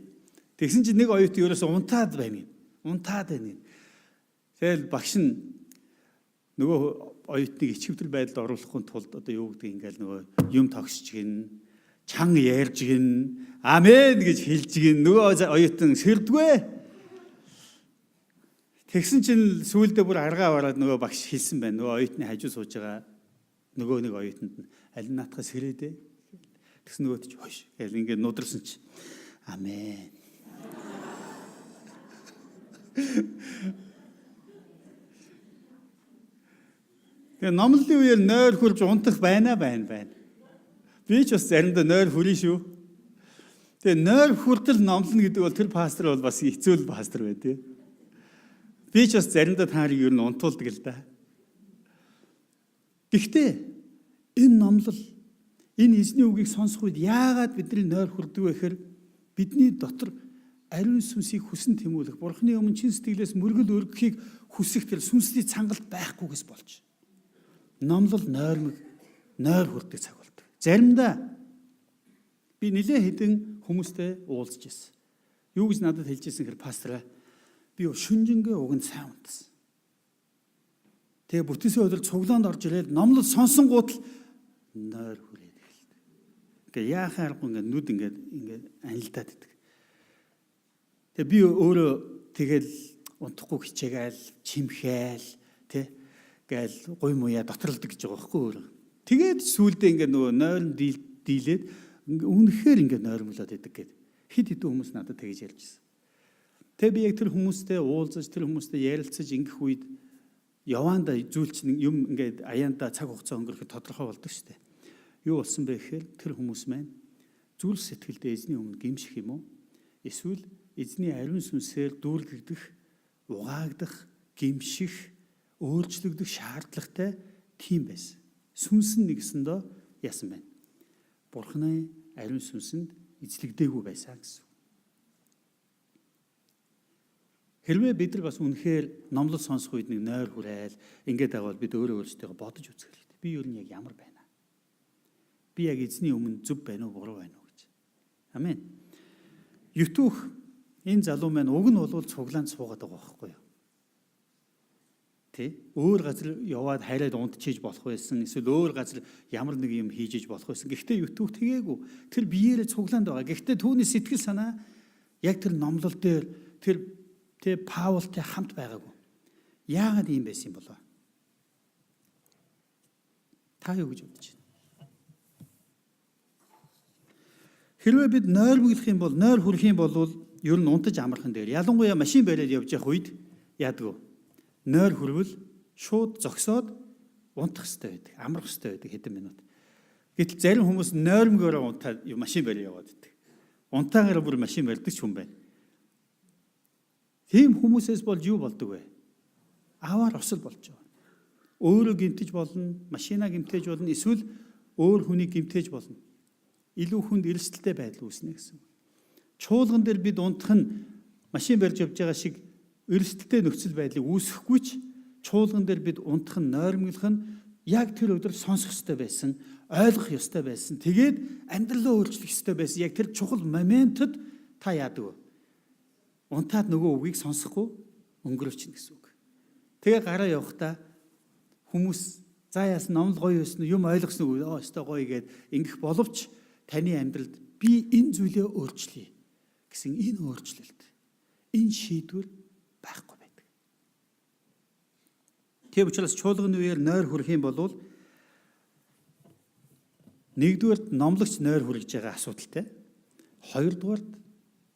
Speaker 1: Тэгсэн чинь нэг оюутан ерөөсөө унтаад байна гин. Унтаад байна гин. Тэгэл багш нь нөгөө оюутныг ичгэвтер байдалд оруулахын тулд одоо юу гэдэг ингээл нөгөө юм тогсч гин, чан ярьж гин, амен гэж хэлж гин. Нөгөө оюутан сэрдгүй. Тэгсэн чинь сүүлдээ бүр аргаа бараад нөгөө багш хэлсэн байна. Нөгөө оюутны хажуу сууж байгаа нөгөө нэг оюутанд нь аль нь наатахаас сэрээдэ. Тэгсэн нөгөөт чи хойш гэл ингээд нударсан чи. Амен. Тэгээ номлолын үеэр нойр хурж унтах байна байна байна. Би ч бас заримдаа нойр хүрэн шүү. Тэгээ нойр хүртэл номлоно гэдэг бол тэр пастор бол бас хэцүү л пастор бай тээ. Би ч бас заримдаа та нарыг ер нь унтуулдаг л да. Гэхдээ энэ номлол, энэ эзний үгийг сонсох үед яагаад бидний нойр хүрдэг вэ гэхээр бидний дотор ариун сүнсийг хүсэн тэмүүлэх, Бурхны өмнө чин сэтгэлээс мөргөл өргөхийг хүсэх тэр сүнсний цангалт байхгүйгээс болж номлол нойрмог нойр хүрдэг цаг болдог. Заримдаа би нэлээд хэдэн хүмүүстэй уулзж ирсэн. Юу гэж надад хэлж ирсэн гэхээр пастораа би шүнжэнгээ уг нь сайн унтсан. Тэгээ бүтээсэн өдөр цуглаанд орж ирээд номлол сонсонгууд л нойр хүрээд эхэлдэг. Тэгээ яахын аргагүй ингээд нүд ингээд ингээд анилдаад идэг. Тэгээ би өөрөө тэгэл унтахгүй хичээгээл, чимхээл тэ гээл гуй муяа доторлдог гэж байгаа байхгүй өөрөө. Тэгээд сүүлдээ ингээд нөгөө нойрон дийлээд үнэхээр ингээд нойрмолоод идэг гэд. Хэд хэдэн хүмүүс надад тэгж ярьж ирсэн. Тэгээ би яг тэр хүмүүстэй уулзаж, тэр хүмүүстэй ярилцаж ингэх үед яваанда зүйл чинь юм ингээд аяанда цаг хугацаа өнгөрөхөд тодорхой болдог шүү дээ. Юу болсон бэ гэхээр тэр хүмүүс маань зүрх сэтгэлдээ эзний өмнө гимших юм уу? Эсвэл эзний ариун сүнсээр дүүргэгдэх, угаагдах, гимших, өөрчлөгдөх шаардлагатай тийм байсан. Сүнс нь нэгсэндөө яасан байна? Бурхны ариун сүнсэнд эзлэгдээгүй байсан гэсэн. Хэрвээ бид нар бас үнэхээр номлол сонсох үед нэг нойр хүрээл ингээд байгаа бол бид өөрөө өөрсдийгөө бодож үзэх хэрэгтэй. Би юу нь яг ямар байна? Би яг эзний өмнө зөв байна уу, буруу байна уу гэж. Амен. Ютүх энэ залуу маань уг нь бол цуглаанд суугаад байгаа байхгүй юу? Тэ? Өөр газар яваад хайраад унтчихж болох байсан. Эсвэл өөр газар ямар нэг юм хийж иж болох байсан. Гэхдээ Ютүх тэгээгүй. Тэр биеэрээ цуглаанд байгаа. Гэхдээ түүний сэтгэл санаа яг тэр номлол дээр тэр тэ Паултай хамт байгаагүй. Яагаад ийм байсан юм болоо? Та юу гэж бодож байна? Хэрвээ бид нойрмоглох юм бол, нойр хүрэх юм бол ер нь унтаж амархан дээр. Ялангуяа машин бариад явж явах үед яадаг вэ? Нойр хүрвэл шууд зогсоод унтах хэрэгтэй байдаг. Амрах хэрэгтэй байдаг хэдэн минут. Гэтэл зарим хүмүүс нойрмогоороо унтаад машин бариад яваад байдаг. Унтаагаараа бүр машин барьдаг ч хүн байна. Тийм хүмүүсээс болж юу болдог вэ? Аваар осол болж байгаа. Өөрөө гэмтэж болно, машинаа гэмтэж болно, эсвэл өөр хүнийг гэмтэж болно. Илүү хүнд эрсдэлтэй байдал үүснэ гэсэн. Чуулган дээр бид унтах нь машин барьж явж байгаа шиг эрсдэлтэй нөхцөл байдлыг үүсэхгүй ч чуулган дээр бид унтах нь, нойрмоглох нь яг тэр өдөр сонсох ёстой байсан, ойлгох ёстой байсан. Тэгээд амьдралаа өөрчлөх ёстой байсан. Яг тэр чухал моментод та яадаг вэ? Унтаад нөгөө үгийг сонсохгүй өнгөрөвчнө гэсэн үг. Тэгээ гараа явахдаа хүмүүс за яасан номлол гоё байсан, юм ойлгосон үү? Оо өстой гоё гээд ингэх боловч таны амьдралд би энэ зүйлээ өөрчлөе гэсэн энэ өөрчлөлт, энэ шийдвэр байхгүй байдаг. Тийм учраас чуулганы үеэр нойр хүрэх юм бол нэгдүгээрт номлогч нойр хүрэж байгаа асуудалтай. Хоёрдугаарт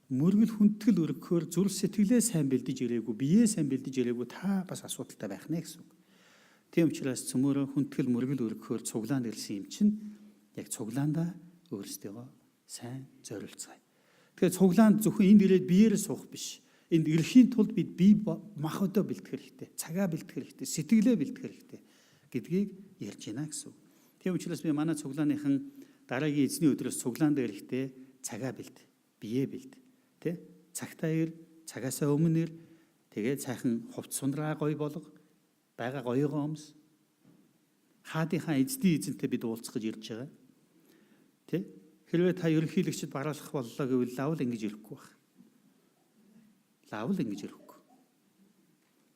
Speaker 1: мөргөл хүндэтгэл өргөхөөр зүрх сэтгэлээ сайн бэлдэж ирээгүй, биеэ сайн бэлдэж ирээгүй та бас асуудалтай байх нэ гэсэн үг. Тийм учраас цөмөрөө хүндэтгэл мөргөл өргөхөөр цуглаанд ирсэн юм чинь яг цуглаандаа өөрсдийгөө сайн зориулцгаая. Тэгэхээр цуглаанд зөвхөн энд ирээд биеэрээ суух биш. Энд ирэхийн тулд бид бие махбодоо бэлтгэх хэрэгтэй, цагаа бэлтгэх хэрэгтэй, сэтгэлээ бэлтгэх хэрэгтэй гэдгийг ярьж байна гэсэн үг. Тийм учраас би манай цуглааныхан дараагийн эзний өдрөөс цуглаанд ирэхдээ цагаа бэлд, биеэ бэлд. Тэ? Цагтаа ир, цагаасаа өмнө ир, тэгээд сайхан хувц сундраа гоё болго, байгаа гоёгоо өмс. Хаадынхаа эзний эзэнтэй бид уулзах гэж ирж байгаа. Тэ? Хэрвээ та ерөнхийлөгчд бараалах боллоо гэвэл лавл ингэж ирэхгүй байх. Лавл ингэж ирэхгүй.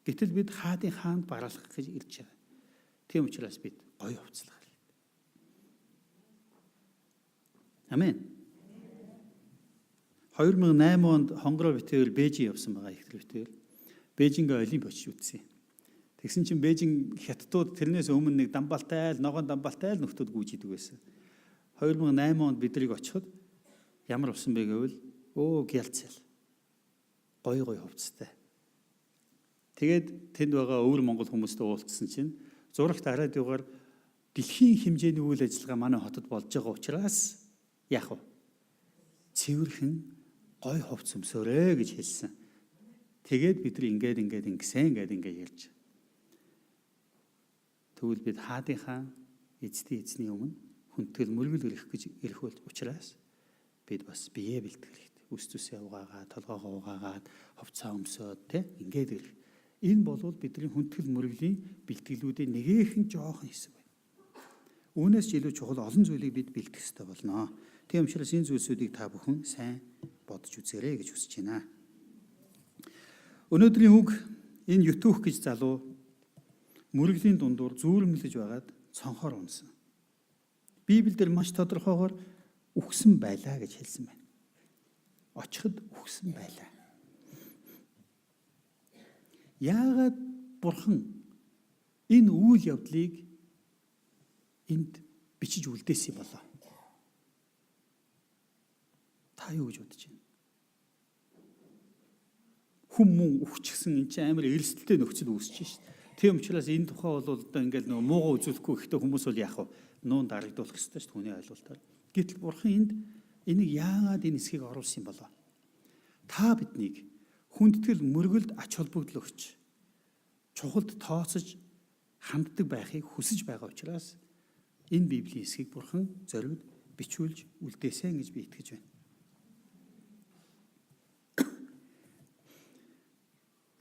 Speaker 1: Гэтэл бид хаадын хаанд бараалах гэж ирж байгаа. Тийм учраас бид гоё хувцлах хэрэгтэй. Амен. 2008 онд Хонгороо битээр Бээжин явсан байгаа их битээр. Бээжингээ Олимп очиж үзсэн. Тэгсэн чинь Бээжин хятадууд тэрнээс өмнө нэг дамбалтай л ногоон дамбалтай л нөхдүүд гүйж идэг байсан. 2008 онд бидрийг очиход ямар болсон бэ гэвэл гялцэл. Гой гой хувцастай. Тэгээд тэнд байгаа өвөр монгол хүмүүстэй уулзсан чинь зурагт радиогоор дэлхийн хэмжээний үйл ажиллагаа манай хотод болж байгаа учраас яах вэ? Цэвэрхэн гой хувцас өмсөөрэй гэж хэлсэн. Тэгээд бид нар ингээд ингээд ингэсэн ингээд ингээд ярьж. Тэгвэл бид хаадынхаа эцдийн эзний өмнө хүндэтгэл мөргөл өрөх гэж ирэх учраас бид бас бие бэлтгэх хэрэгтэй. Үс зүсээ угаагаад, толгоогоо угаагаад, хувцаа өмсөөд тэ ингээд ирэх. Энэ бол бидний хүндэтгэл мөргөлийн бэлтгэлүүдийн нэгэхэн жоохон хэсэг байна. Үүнээс ч илүү чухал олон зүйлийг бид бэлтгэх ёстой болно. Тийм учраас энэ зүйлсүүдийг та бүхэн сайн бодож үзээрэй гэж хүсэж байна. Өнөөдрийн үг энэ Ютүх гэж залуу мөргөлийн дундуур зүүрмэлж байгаад цонхоор унсан. Библиэлд маш тодорхойгоор үхсэн байлаа гэж хэлсэн байна. Очиход үхсэн байлаа. Яагаад бурхан энэ үйл явдлыг энд бичиж үлдээсэн юм болоо? Та юу гэж бодож байна? Хүн мөн үхчихсэн энэ чинь амар эрсдэлтэй нөхцөл үүсэж шít. Тийм учраас энэ тухай бол одоо ингээл нөгөө муугаа үзүүлэхгүй ихтэй хүмүүс бол яах вэ? Нуун дарагдуулах ёстой шүү дээ хүний ойлголтоор. Гэтэл бурхан энд энийг яагаад энэ хэсгийг оруулсан юм болоо? Та биднийг хүндэтгэл мөргөлд ач холбогдол өгч чухалд тооцож ханддаг байхыг хүсэж байгаа учраас энэ библийн хэсгийг бурхан зориуд бичүүлж үлдээсэн гэж би итгэж байна.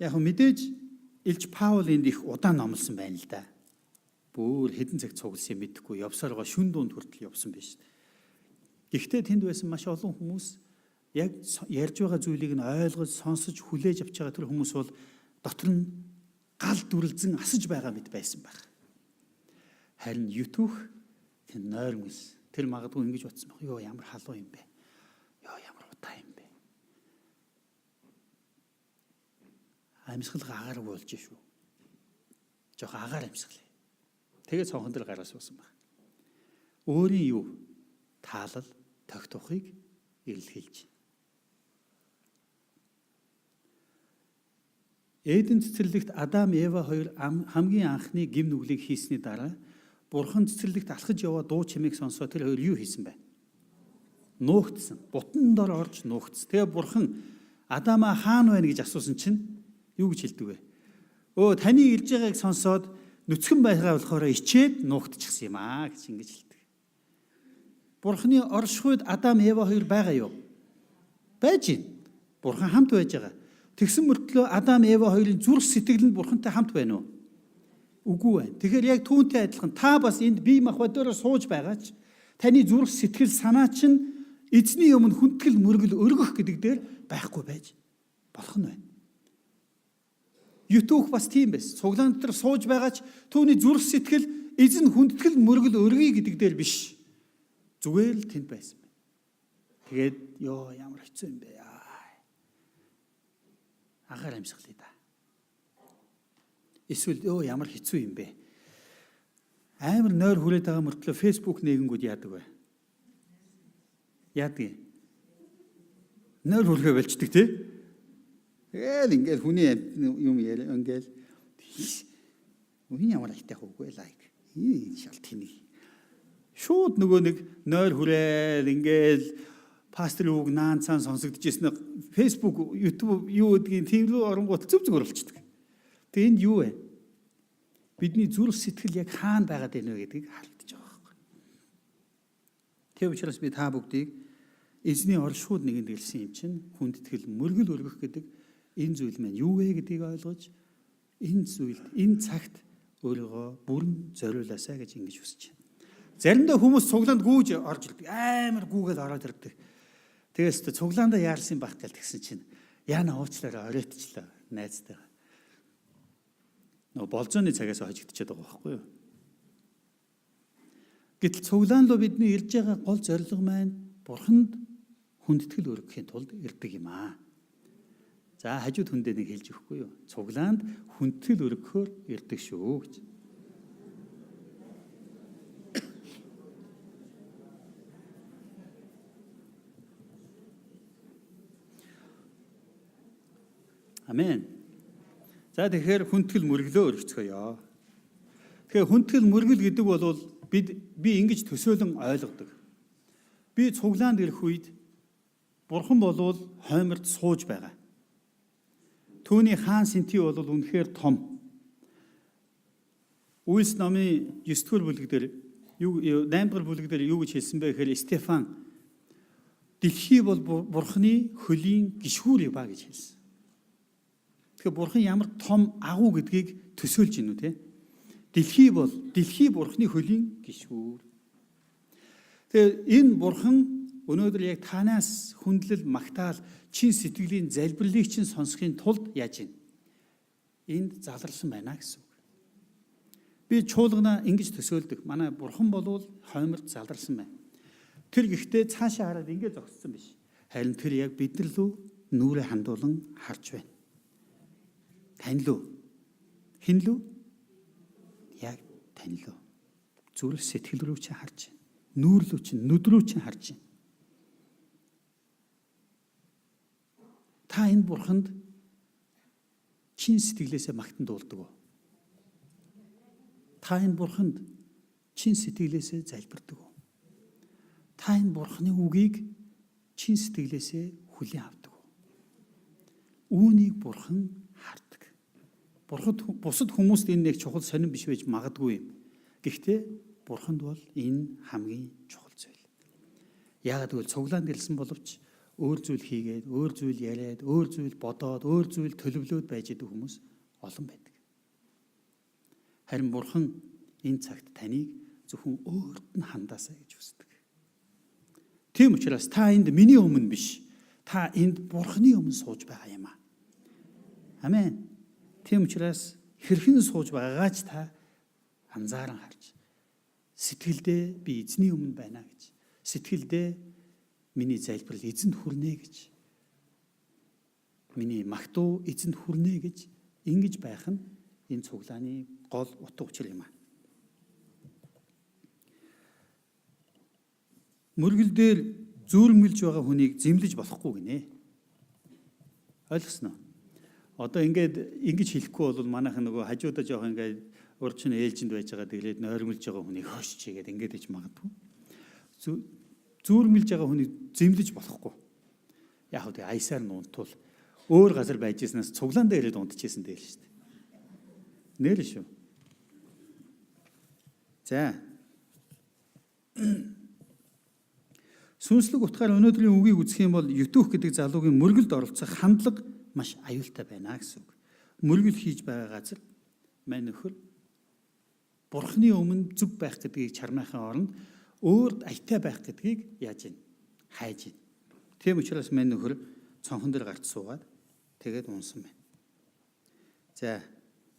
Speaker 1: Яг мэдээж Илч Паул энд их удаан номлосон байна л да. Бүр хэдэн цаг цугласан мэдэхгүй явсаргаа шүн дунд хүртэл явсан биш. Гэхдээ тэнд байсан маш олон хүмүүс яг ярьж байгаа зүйлийг нь ойлгож сонсож хүлээж авч байгаа тэр хүмүүс бол дотор нь гал дүрлзэн асаж байгаа мэт байсан байх. Харин Ютүх тэнд нойрмос тэр магадгүй ингэж бодсон байх. Йоо ямар халуун юм бэ? Йоо ямар удаан юм бэ? Амьсгал агааргүй болж шүү. Жохо агаар амьсгалээ. Тэгээд цонхон дээр гараа суусан баг. Өөрийн юу? Таалал, тогтоохыг эрэлхийлж. Эден цэцэрлэгт Адам, Ева хоёр хамгийн анхны гим нүглийг хийсний дараа Бурхан цэцэрлэгт алхаж яваа дуу чимээг сонсоо тэр хоёр юу хийсэн бэ? Нуугдсан. Бутан дор орж нуугдсан. Тэгээ Бурхан Адамаа хаана байна гэж асуусан чинь юу гэж хэлдэг вэ? Өө таны ирж байгааг сонсоод нүцгэн байгаа болохоор ичээд нуугдчихсан юм аа гэж ингэж хэлдэг. Бурханы оршихуйд Адам, Ева хоёр байгаа юу? Байж байна. Бурхан хамт байж байгаа. Тэгсэн мөртлөө Адам, Ева хоёрын зүрх сэтгэл нь Бурхантай хамт байна уу? Үгүй байна. Тэгэхээр яг түүнтэй адилхан та бас энд бие махбодоор сууж байгаа ч таны зүрх сэтгэл санаа чинь эзний өмнө хүндэтгэл мөргөл өргөх гэдэг дээр байхгүй байж болох нь байна. Ютүх бас тийм байсан. Цуглаан дотор сууж байгаа ч түүний зүрх сэтгэл эзэн хүндэтгэл мөргөл өргөе гэдэг дээр биш. Зүгээр л тэнд байсан байна. Тэгээд ёо ямар хэцүү юм бэ? Агаар амьсгалаа да. Эсвэл ёо ямар хэцүү юм бэ? Амар нойр хүрээд байгаа мөртлөө Facebook нэгэнгүүд яадаг вэ? Яадаг юм? Нойр хүргээ болчдөг тий? Тэгэл ингээл хүний юм яриа ингээл үний ямар айтайх үгүй лайк. Энэ шал тэнэг. Шууд нөгөө нэг нойр хүрээл ингээл пастор үг наан цаан сонсогдож ирсэн Facebook, YouTube юу гэдгийг тийм рүү оронгууд зүг зүгээр болчдөг. Тэгээ энд юу вэ? Бидний зүрх сэтгэл яг хаана байгаад байна вэ гэдгийг харагдаж байгаа байхгүй. Тэр учраас би та бүгдийг эзний оршихуйд нэгэнд хэлсэн юм чинь хүндэтгэл мөргөл өргөх гэдэг энэ зүйл маань юу вэ гэдгийг ойлгож энэ зүйлд энэ цагт өөрийгөө бүрэн зориулаасай гэж ингэж хүсэж байна. Заримдаа хүмүүс цуглаанд гүйж орж ирдэг. Амар гүйгээл ороод ирдэг. Тэгээс тэ цуглаандаа яарсан байх гэл тэгсэн чинь яана уучлаарай оройтчлаа найзтайгаа. Нөгөө болзооны цагаас хожигдчиход байгаа байхгүй юу? Гэтэл цуглаан руу бидний ирж байгаа гол зорилго маань бурханд хүндэтгэл өргөхийн тулд ирдэг юм аа. За хажууд хүндээ нэг хэлж өгөхгүй юу? Цуглаанд хүндэтгэл өргөхөөр ирдэг шүү гэж. Амен. За тэгэхээр хүндэтгэл мөрөглөө өргөцгөөё. Тэгэхээр хүндэтгэл мөргөл гэдэг бол би ингэж төсөөлөн ойлгодог. Би цуглаанд ирэх үед Бурхан болвол хойморд сууж байгаа. Түүний хаан сэнти бол үнэхээр том. Үйлс номын 9-р бүлэг дээр юу 8-р бүлэг дээр юу гэж хэлсэн бэ гэхээр Стефан дэлхий бол Бурханы хөлийн гишгүүр юба гэж хэлсэн. Тэгэхээр Бурхан ямар том агуу гэдгийг төсөөлж гинүү те. Дэлхий бол дэлхий Бурханы хөлийн гишгүүр. Тэгэхээр энэ Бурхан өнөөдөр яг танаас хүндлэл магтаал чин сэтгэлийн залбирлыг чинь сонсохын тулд яаж юм? Энд заларсан байна гэсэн үг. Би чуулганаа ингэж төсөөлдөг. Манай Бурхан болвол хойморд заларсан байна. Тэр гэхдээ цаашаа хараад ингэ зогссон биш. Харин тэр яг бид нар лөө нүрээ хандуулан харж байна. Тань лөө. Хэн лөө? Яг тань лөө. Зүрх сэтгэл рүү чи харж байна. Нүүр лүү чи нүд рүү чи харж байна. Та энэ бурханд чин сэтгэлээсээ магтан дуулдаг уу? Та энэ бурханд чин сэтгэлээсээ залбирдаг уу? Та энэ бурханы үгийг чин сэтгэлээсээ хүлээн авдаг уу? Үүнийг бурхан хардаг. Бурхад бусад хүмүүст энэ нэг чухал сонирн биш байж магадгүй юм. Гэхдээ бурханд бол энэ хамгийн чухал зүйл. Яагаад гэвэл цуглаанд ирсэн боловч өөр зүйл хийгээд, өөр зүйл яриад, өөр зүйл бодоод, өөр зүйл төлөвлөөд байж идэг хүмүүс олон байдаг. Харин бурхан энэ цагт таныг зөвхөн өөрт нь хандаасай гэж хүсдэг. Тийм учраас та энд миний өмнө биш. Та энд бурханы өмнө сууж байгаа юм аа. Амен. Тийм учраас хэрхэн сууж байгаагаа ч та анзааран харж сэтгэлдээ би эзний өмнө байна гэж. Сэтгэлдээ миний залбирал эзэнд хүрнэ гэж. Миний магтуу эзэнд хүрнэ гэж ингэж байх нь энэ цуглааны гол утга учир юм аа. Мөргөл дээр зүүрмэлж байгаа хүнийг зэмлэж болохгүй гинэ. Ойлгосноо? Одоо ингээд ингэж хэлэхгүй бол манайхан нөгөө хажуудаа жоох ингээд урд чинь ээлжинд байж байгаа тэглээд нойрмолж байгаа хүнийг хөөш чигээд ингээд иж магадгүй. Зүүрмэлж байгаа хүнийг зэмлэж болохгүй. Яг хөө тэг аясаар нь унтвал өөр газар байж ирснээс цуглаан дээр ирээд унтчихсэн дээр шүү дээ. Нэр шүү. За. Сүнслэг утгаар өнөөдрийн үгийг үзэх юм бол Ютүх гэдэг залуугийн мөргөлд оролцох хандлага маш аюултай байна гэсэн үг. Мөргөл хийж байгаа газар мань нөхөр Бурхны өмнө зүв байх гэдгийг чармайхын оронд өөрд аятай байх гэдгийг яаж ийн хайж ийн. Тийм учраас мань нөхөр цонхон дээр гарч суугаад тэгээд унсан байна. За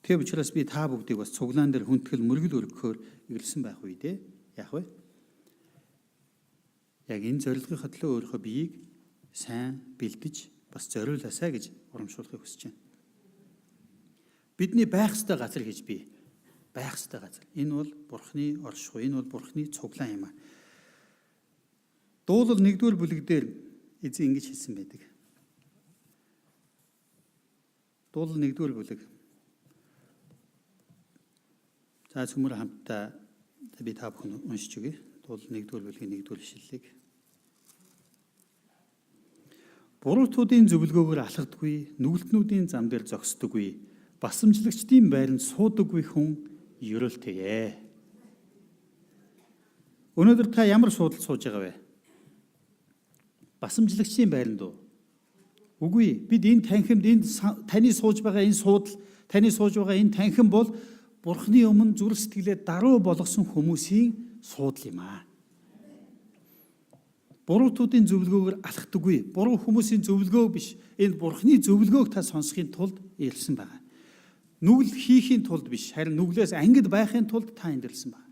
Speaker 1: тийм учраас би та бүгдийг бас цуглаан дээр хүндэтгэл мөргөл өргөхөөр ирсэн байх үедээ яах вэ? Яг энэ зорилгынхаа төлөө өөрийнхөө биеийг сайн бэлдэж бас зориулаасай гэж урамшуулахыг хүсэж байна. Бидний байх ёстой газар гэж би байх ёстой газар. Энэ бол Бурхны оршихуй, энэ бол Бурхны цуглаан юм аа. Дуулал 1-р бүлэг дээр эзэн ингэж хэлсэн байдаг. Дуулал 1-р бүлэг. За цөмөр хамтдаа би та бүхэн уншиж өгье. Дуулал 1-р бүлгийн 1-р ишлэлийг. Буруутуудын зөвлөгөөгөөр алхдаггүй, нүгэлтнүүдийн зам дээр зогсдоггүй, басамжлагчдын байранд суудаггүй хүн ерөөлтэйе. Өнөөдөр та ямар суудалд сууж байгаа вэ? Басамжлагчдын байранд уу? Үгүй, бид энэ танхимд энэ таны сууж байгаа энэ суудал, таны сууж байгаа энэ танхим бол Бурхны өмнө зүрх сэтгэлээ даруй болгосон хүмүүсийн суудал юм аа. Буруутуудын зөвлөгөөгөөр алхдаггүй. Буруу хүмүүсийн зөвлөгөө биш. Энэ Бурхны зөвлөгөөг та сонсохын тулд ирсэн байгаа. Нүгэл хийхийн тулд биш, харин нүглээс ангид байхын тулд та энд ирсэн байна.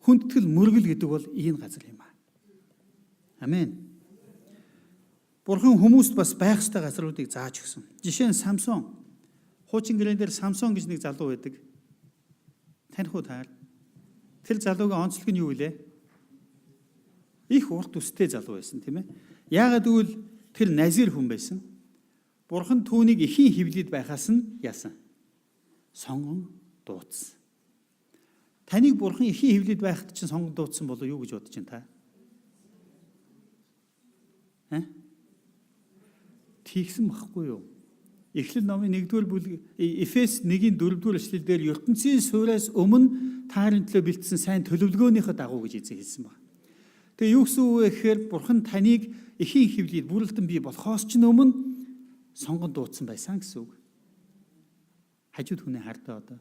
Speaker 1: Хүндэтгэл мөргөл гэдэг бол ийм газар юм аа. Амен. Бурхан хүмүүст бас байх ёстой газруудыг зааж өгсөн. Жишээ нь Самсон. Хуучин гэрээн дээр Самсон гэж нэг залуу байдаг. Таних уу та? Тэр залуугийн онцлог нь юу вэ? Их урт үстэй залуу байсан, тийм ээ. Яагаад гэвэл тэр назир хүн байсан. Бурхан түүнийг эхийн хэвлийд байхаас нь яасан? Сонгон дуудсан. Таныг бурхан эхийн хэвлийд байхад чинь сонгон дуудсан болов юу гэж бодож байна та? Э? Тэгсэн байхгүй юу? Эхлэл номын 1-р бүлэг, Эфес 1-ийн 4-р эшлэл дээр ертөнцийн сууриас өмнө таарын төлөө бэлдсэн сайн төлөвлөгөөнийхөө дагуу гэж эзэн хэлсэн байна. Тэгээ юу гэсэн үг вэ гэхээр бурхан таныг эхийн хэвлийд бүрэлдэн бий болохоос ч өмнө сонгон дуудсан байсан гэсэн үг. Хажууд хүнээ хардаа одоо.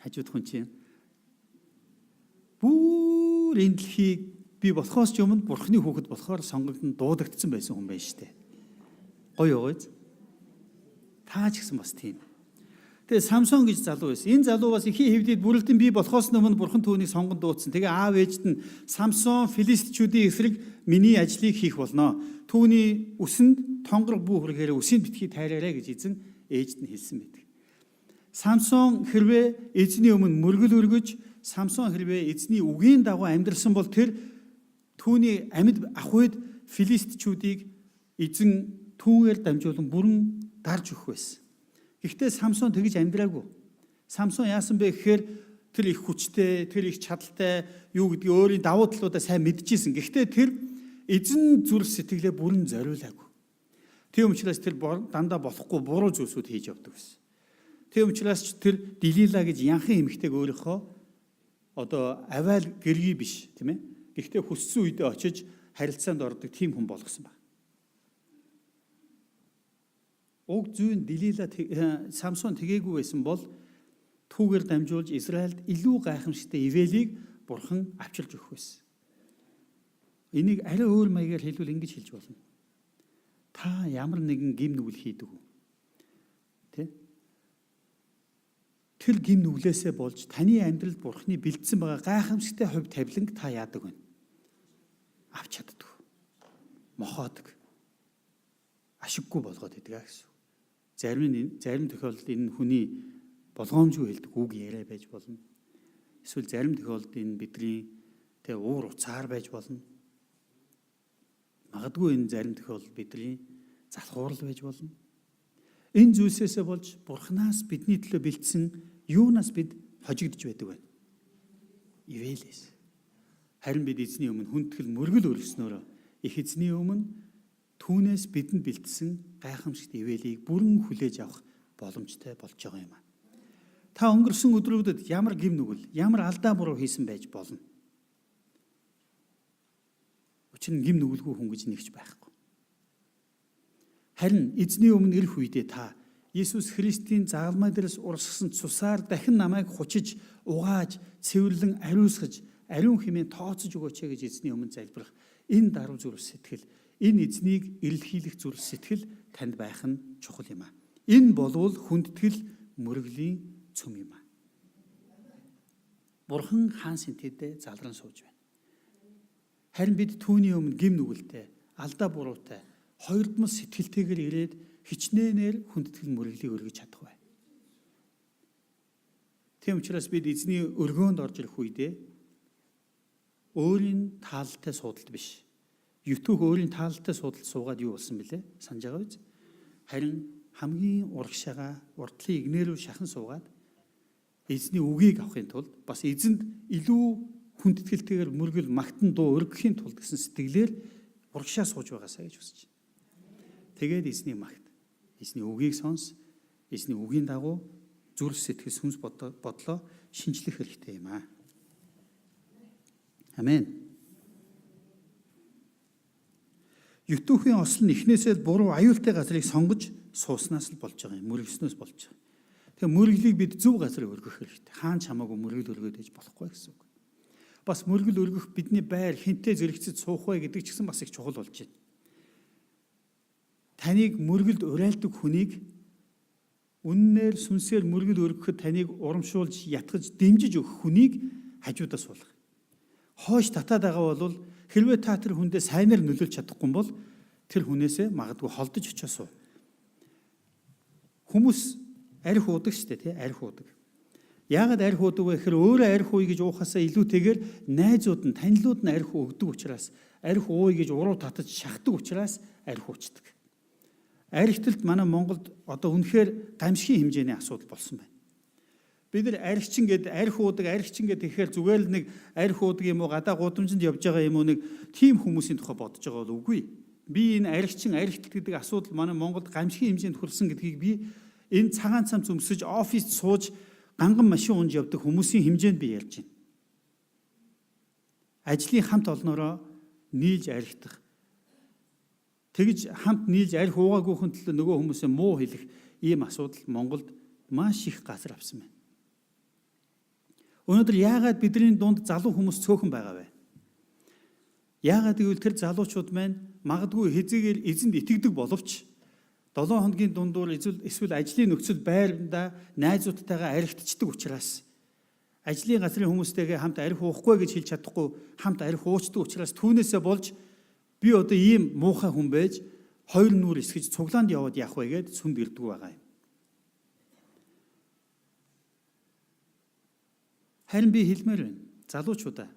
Speaker 1: Хажууд хүн чинь бүр энэ дэлхийг бий болохоос ч өмнө бурхны хүүхэд болохоор сонгогдсон, дуудагдсан байсан хүн байна шүү дээ. Гоё гоё. Та ч гэсэн бас тийм. Тэгээ Самсон гэж залуу байсан. Энэ залуу бас эхийн хэвлийд бүрэлдэн бий болохоос өмнө бурхан түүнийг сонгон дуудсан. Тэгээ аав ээжд нь Самсон филистичүүдийн эсрэг миний ажлыг хийх болно. Түүний үсэнд тонгорог бүү хүргэхээр үсийг битгий тайраарай гэж эзэн ээжд нь хэлсэн байдаг. Самсон хэрвээ эзний өмнө мөргөл өргөж, Самсон хэрвээ эзний үгийн дагуу амьдрсан бол тэр түүний амьд ах үед филистичүүдийг эзэн түүгээр дамжуулан бүрэн дарж өгөх байсан. Гэхдээ Самсон тэгж амьдраагүй. Самсон яасан бэ гэхээр тэр их хүчтэй, тэр их чадалтай, юу гэдгийг өөрийн давуу талуудаа сайн мэдчихсэн. Гэхдээ тэр эзэн зүрх сэтгэлээ бүрэн зориулаагүй. Тийм учраас тэр дандаа болохгүй буруу зүйлсүүд хийж явдаг байсан. Тийм учраас ч тэр Делила гэж янхан эмэгтэйг өөрийнхөө одоо аваал гэргий биш, тийм ээ. Гэхдээ хүссэн үедээ очиж харилцаанд ордог тийм хүн болгосон байна. Уг зүйн Делила Самсон тэгээгүй байсан бол түүгээр дамжуулж Израильд илүү гайхамшигтай ивэлийг бурхан авчирч өгөх байсан. Энийг арай өөр маягаар хэлбэл ингэж хэлж болно. Та ямар нэгэн гэм нүгэл хийдэг үү? Тэ? Тэр гэм нүглээсээ болж таны амьдралд бурхны бэлдсэн байгаа гайхамшигтай хувь тавиланг та яадаг вэ? Авч чаддаг. Мохоодог. Ашиггүй болгоод идэг гэсэн. Зарим тохиолдолд энэ хүний болгоомжгүй хэлдэг үг яриа байж болно. Эсвэл зарим тохиолдолд энэ бидний тэ уур уцаар байж болно. Магадгүй энэ зарим тохиолдолд бидний залхуурал байж болно. Энэ зүйлсээсээ болж бурхнаас бидний төлөө бэлдсэн юунаас бид хожигдож байдаг вэ? Ивэлээс. Харин бид эзний өмнө хүндэтгэл мөргөл өргөснөөрөө их эзний өмнө түүнээс бидэнд бэлдсэн гайхамшигт ивэлийг бүрэн хүлээж авах боломжтой болж байгаа юм. Та өнгөрсөн өдрүүдэд ямар гэм нүгэл, ямар алдаа буруу хийсэн байж болно. Учир нь гэм нүгэлгүй хүн гэж нэгч байхгүй. Харин эзний өмнө ирэх үедээ та Есүс Христийн загалмай дээрээс урсгасан цусаар дахин намайг хучиж, угааж, цэвэрлэн ариусгаж, ариун хэмээн тооцож өгөөч гэж эзний өмнө залбирах энэ даруй зүрх сэтгэл, энэ эзнийг эрэлхийлэх зүрх сэтгэл танд байх нь чухал юм аа. Энэ болвол хүндэтгэл мөргөлийн цөм юм аа. Бурхан хаан сэнтэдээ залран сууж байна. Харин бид түүний өмнө гэм нүгэлтэй, алдаа буруутай, хоёрдмол сэтгэлтэйгээр ирээд хичнээнээр хүндэтгэл мөрөглийг өргөж чадах бай. Тийм учраас бид эзний өргөөнд орж ирэх үедээ өөрийн таалалтай суудалд биш. Ютүх өөрийн таалалтай суудалд суугаад юу болсон бэлээ? Санаж байгаа биз? Харин хамгийн урагшаага урдлын игнэр рүү шахан суугаад эзний үгийг авахын тулд бас эзэнд илүү хүндэтгэлтэйгээр мөргөл магтан дуу өргөхийн тулд гэсэн сэтгэлээр урагшаа сууж байгаасаа гэж хүсэж байна. Тэгээд эзний магт, эзний үгийг сонс, эзний үгийн дагуу зүрх сэтгэл сүнс бодлоо шинжлэх хэрэгтэй юм аа. Амен. Ютүүхийн осол нь эхнээсээ л буруу аюултай газрыг сонгож сууснаас л болж байгаа юм. Мөргөснөөс болж байгаа. Тэгээ мөрөглийг бид зөв газар өргөх хэрэгтэй. Хаан ч хамаагүй мөргөл өргөөд ээж болохгүй гэсэн үг. Бас мөргөл өргөх бидний байр хинтээ зэрэгцэж суух вэ гэдэг ч гэсэн бас их чухал болж байна. Таныг мөргөлд урайлдаг хүнийг үннээр сүнсээр мөргөл өргөхөд таныг урамшуулж ятгаж дэмжиж өгөх хүнийг хажуудаа суулгах. Хойш татаад байгаа бол хэрвээ та тэр хүндээ сайнаар нөлөөлж чадахгүй бол Тэр хүнээсээ магадгүй холдож очиосоо. Хүмүүс арх уудаг шүү дээ, тий? Арх уудаг. Яагаад арх уудаг вэ гэхээр өөрөө арх ууя гэж уухасаа илүүтэйгээр найзууд нь, танилуд нь арх өгдөг учраас, арх ууя гэж уруу татаж шахдаг учраас арх уучдаг. Архитэлд манай Монголд одоо үнэхээр гамшигын хэмжээний асуудал болсон байна. Бид нар архичин гээд арх уудаг, архичин гээд тэгэхээр зүгээр л нэг арх уудаг юм уу, гадаа гудамжинд явж байгаа юм уу нэг тийм хүмүүсийн тухай бодож байгаа бол үгүй. Би энэ архичин, архитэлт гэдэг асуудал манай Монголд гамшигын хэмжээнд хүрсэн гэдгийг би энэ цагаан цамц өмсөж оффист сууж ганган машин унж явдаг хүмүүсийн хэмжээнд би ярьж байна. Ажлын хамт олноороо нийлж архитах. Тэгж хамт нийлж арх уугаагүйхэн төлөө нөгөө хүмүүсээ муу хэлэх ийм асуудал Монголд маш их газар авсан байна. Өнөөдөр яагаад бидний дунд залуу хүмүүс цөөхөн байгаа вэ? Яагаад гэвэл тэр залуучууд маань магадгүй хэзээгээр эзэнд итгэдэг боловч 7 хоногийн дундуур эсвэл ажлын нөхцөл байранда найзуудтайгаа архитчдаг учраас ажлын газрын хүмүүстэйгээ хамт арх уухгүй гэж хэлж чадахгүй хамт арх уучдаг учраас түүнээсээ болж би одоо ийм муухай хүн байж хоёр нүур эсгэж цуглаанд яваад яах вэ гэд сүмд ирдэг байгаа юм. Харин би хэлмээр байна. Залуучуудаа.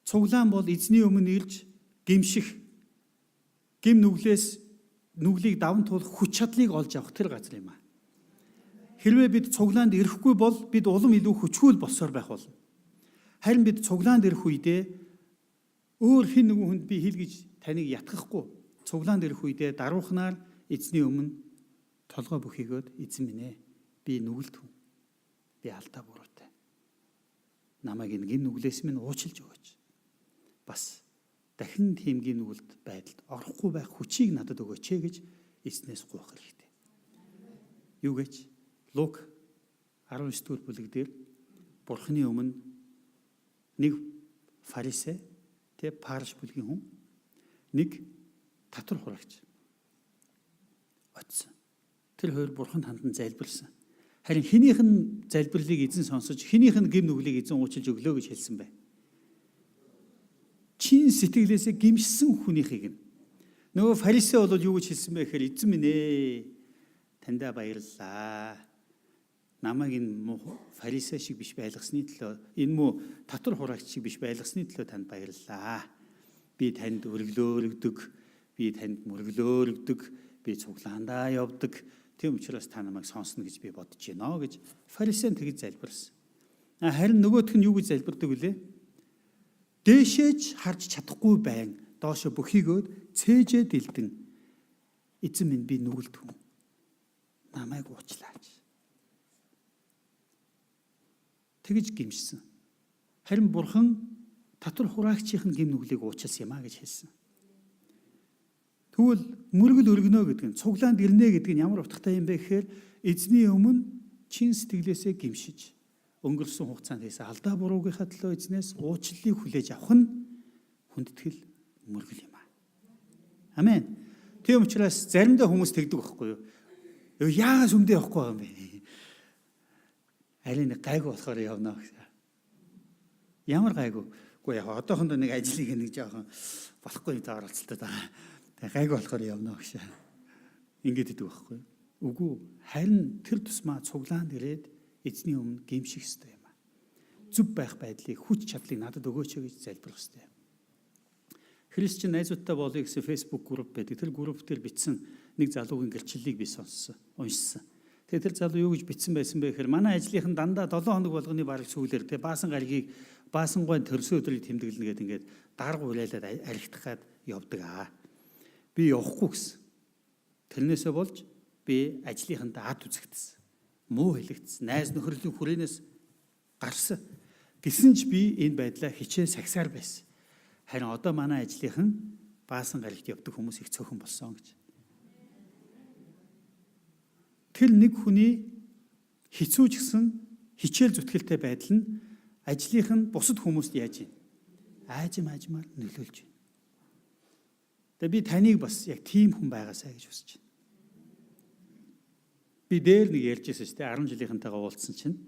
Speaker 1: Цуглаан бол эзний өмнө ирж гимших, гим нүглээс нүглийг даван туулах хүч чадлыг олж авах тэр газар юм аа. Хэрвээ бид цуглаанд ирэхгүй бол бид улам илүү хүчгүй болсоор байх болно. Харин бид цуглаанд ирэх үедээ өөр хэн нэгэн хүнд би хэл гэж таныг ятгахгүй цуглаанд ирэх үедээ даруухнаар эзний өмнө толгой бүхийгөөд эзэн минь ээ би нүгэлт хүн. Би алдаа буруутай. Намайг энэ гин нүглээс минь уучлж өгөөч. Бас дахин тийм гин нүгэлд байдалд орохгүй байх хүчийг надад өгөөч ээ гэж эзнээс гуйх хэрэгтэй. Юу гэж? Лук 19 дугаар бүлэг дээр Бурхны өмнө нэг фарисей тэ парш бүлгийн хүн нэг татвар хураагч очсон. Тэр хоёр Бурханд хандан залбирсан. Харин хэнийх нь залбирлыг эзэн сонсож, хэнийх нь гэм нүглийг эзэн уучлж өглөө гэж хэлсэн бай. Чин сэтгэлээсээ гимшсэн хүнийхийг нь. Нөгөө фарисей бол юу гэж хэлсэн бэ гэхээр эзэн минь ээ таньдаа баярлалаа. Намайг энэ муу фарисей шиг биш байлгасны төлөө, энэ муу татвар хураагч шиг биш байлгасны төлөө танд баярлалаа. Би танд өргөлөө өргөдөг, би танд мөргөлөө өргөдөг, би цуглаандаа явдаг. Тийм учраас та намайг сонсно гэж би бодож байна гэж фарисей тэгж залбирсан. Харин нөгөөх нь юу гэж залбирдаг вүлээ? Дээшээж харж чадахгүй байн доошо бөхийгөөд цээжээ дэлдэн эзэн минь би нүгэлт хүн. Намайг уучлаач. Тэгж гимшсэн. Харин бурхан татвар хураагчийн гэм нүглийг уучлсан юм а гэж хэлсэн. Тэгвэл мөргөл өргөнө гэдэг нь цуглаанд ирнэ гэдэг нь ямар утгатай юм бэ гэхээр эзний өмнө чин сэтгэлээсээ гимшиж өнгөрсөн хугацаанд хийсэн алдаа буруугийнхаа төлөө эзнээс уучлалыг хүлээж авах нь хүндэтгэл мөргөл юм аа. Амен. Тийм учраас заримдаа хүмүүс тэгдэг байхгүй юу? Яагаад сүмдээ явахгүй байгаа юм бэ? Аль нэг гайгүй болохоор явна гэсэн. Ямар гайгүй? Үгүй яг одоохондоо нэг ажлыг нэг жоохон болохгүй юм оролцолтой байгаа. Тэг гайгүй болохоор явна гэж. Ингээд идэг байхгүй юу? Үгүй харин тэр тусмаа цуглаанд ирээд эзний өмнө гимших ёстой юм аа. Зүв байх байдлыг хүч чадлыг надад өгөөч гэж залбирах ёстой юм. Христчин найзуудтай болъё гэсэн Facebook групп байдаг. Тэр групп дээр бичсэн нэг залуугийн гэрчлэлийг би сонссон, уншсан. Тэгээ тэр залуу юу гэж бичсэн байсан бэ гэхээр манай ажлынхан дандаа 7 хоног болгоны бараг сүүлээр тэгээ баасан гарагийг баасангуйн төрсөн өдрийг тэмдэглэнэ гэдэг ингээд дарга уриалаад архитах гад явдаг аа. Би явахгүй гэсэн. Тэрнээсээ болж би ажлынхандаа ад үзэгдсэн. Муу хэлэгдсэн. Найз нөхөрлийн хүрээнээс гарсан. Гэсэн ч би энэ байдлаа хичээн сагсаар байсан. Харин одоо манай ажлынхан баасан гарагт явдаг хүмүүс их цөөхөн болсон гэж. Тэр нэг хүний хэцүү ч гэсэн хичээл зүтгэлтэй байдал нь ажлынх нь бусад хүмүүст яаж юм? Аажим аажмаар нөлөөлж байна. Тэгээ би таныг бас яг тийм хүн байгаасай гэж хүсэж байна. Би дээр нэг ярьж байсан шүү дээ 10 жилийнхэнтэйгээ уулзсан чинь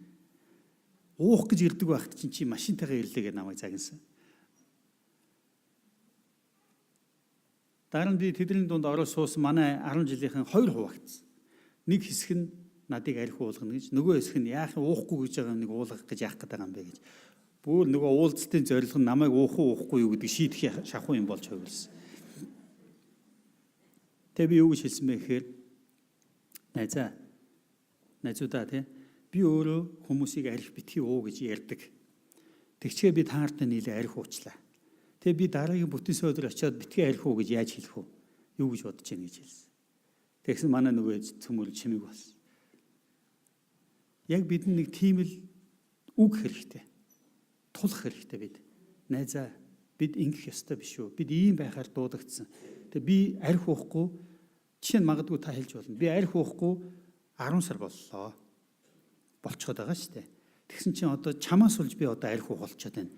Speaker 1: уух гэж ирдэг байхад чинь чи машинтайгаа ирлээ гэж намайг загнасан. Дараа нь би тэдний дунд ороо суусан манай 10 жилийнхэн хоёр хуваагдсан. Нэг хэсэг нь надыг арх уулгана гэж, нөгөө хэсэг нь яах юм уухгүй гэж байгаа нэг уулгах гэж яах гээд байгаа юм бэ гэж. Бүр нөгөө уулзалтын зорилго нь намайг уух уу уухгүй юу гэдэг шийдэх шахуу юм болж хувирсан. Тэгээ би юу гэж хэлсэн бэ гэхээр найзаа найзуудаа тий би өөрөө хүмүүсийг арх битгий уу гэж ярьдаг. Тэгчгээ би та нартай нийлээ арх уучлаа. Тэгээ би дараагийн бүтэн өдөр очиод битгий арх уу гэж яаж хэлэх вэ? Юу гэж бодож байна гэж хэлсэн. Тэгсэн манай нөгөө цөмөр чимэг болсон. Яг бид нэг тийм л үг хэрэгтэй. Тулах хэрэгтэй бид. Найзаа бид ингэх ёстой биш үү? Бид ийм байхаар дуудагдсан. Тэгээ би арх уухгүй жишээ нь магадгүй та хэлж болно. Би арх уухгүй 10 сар боллоо. Болцоход байгаа шүү дээ. Тэгсэн чинь одоо чамаас болж би одоо арх уух болчиход байна.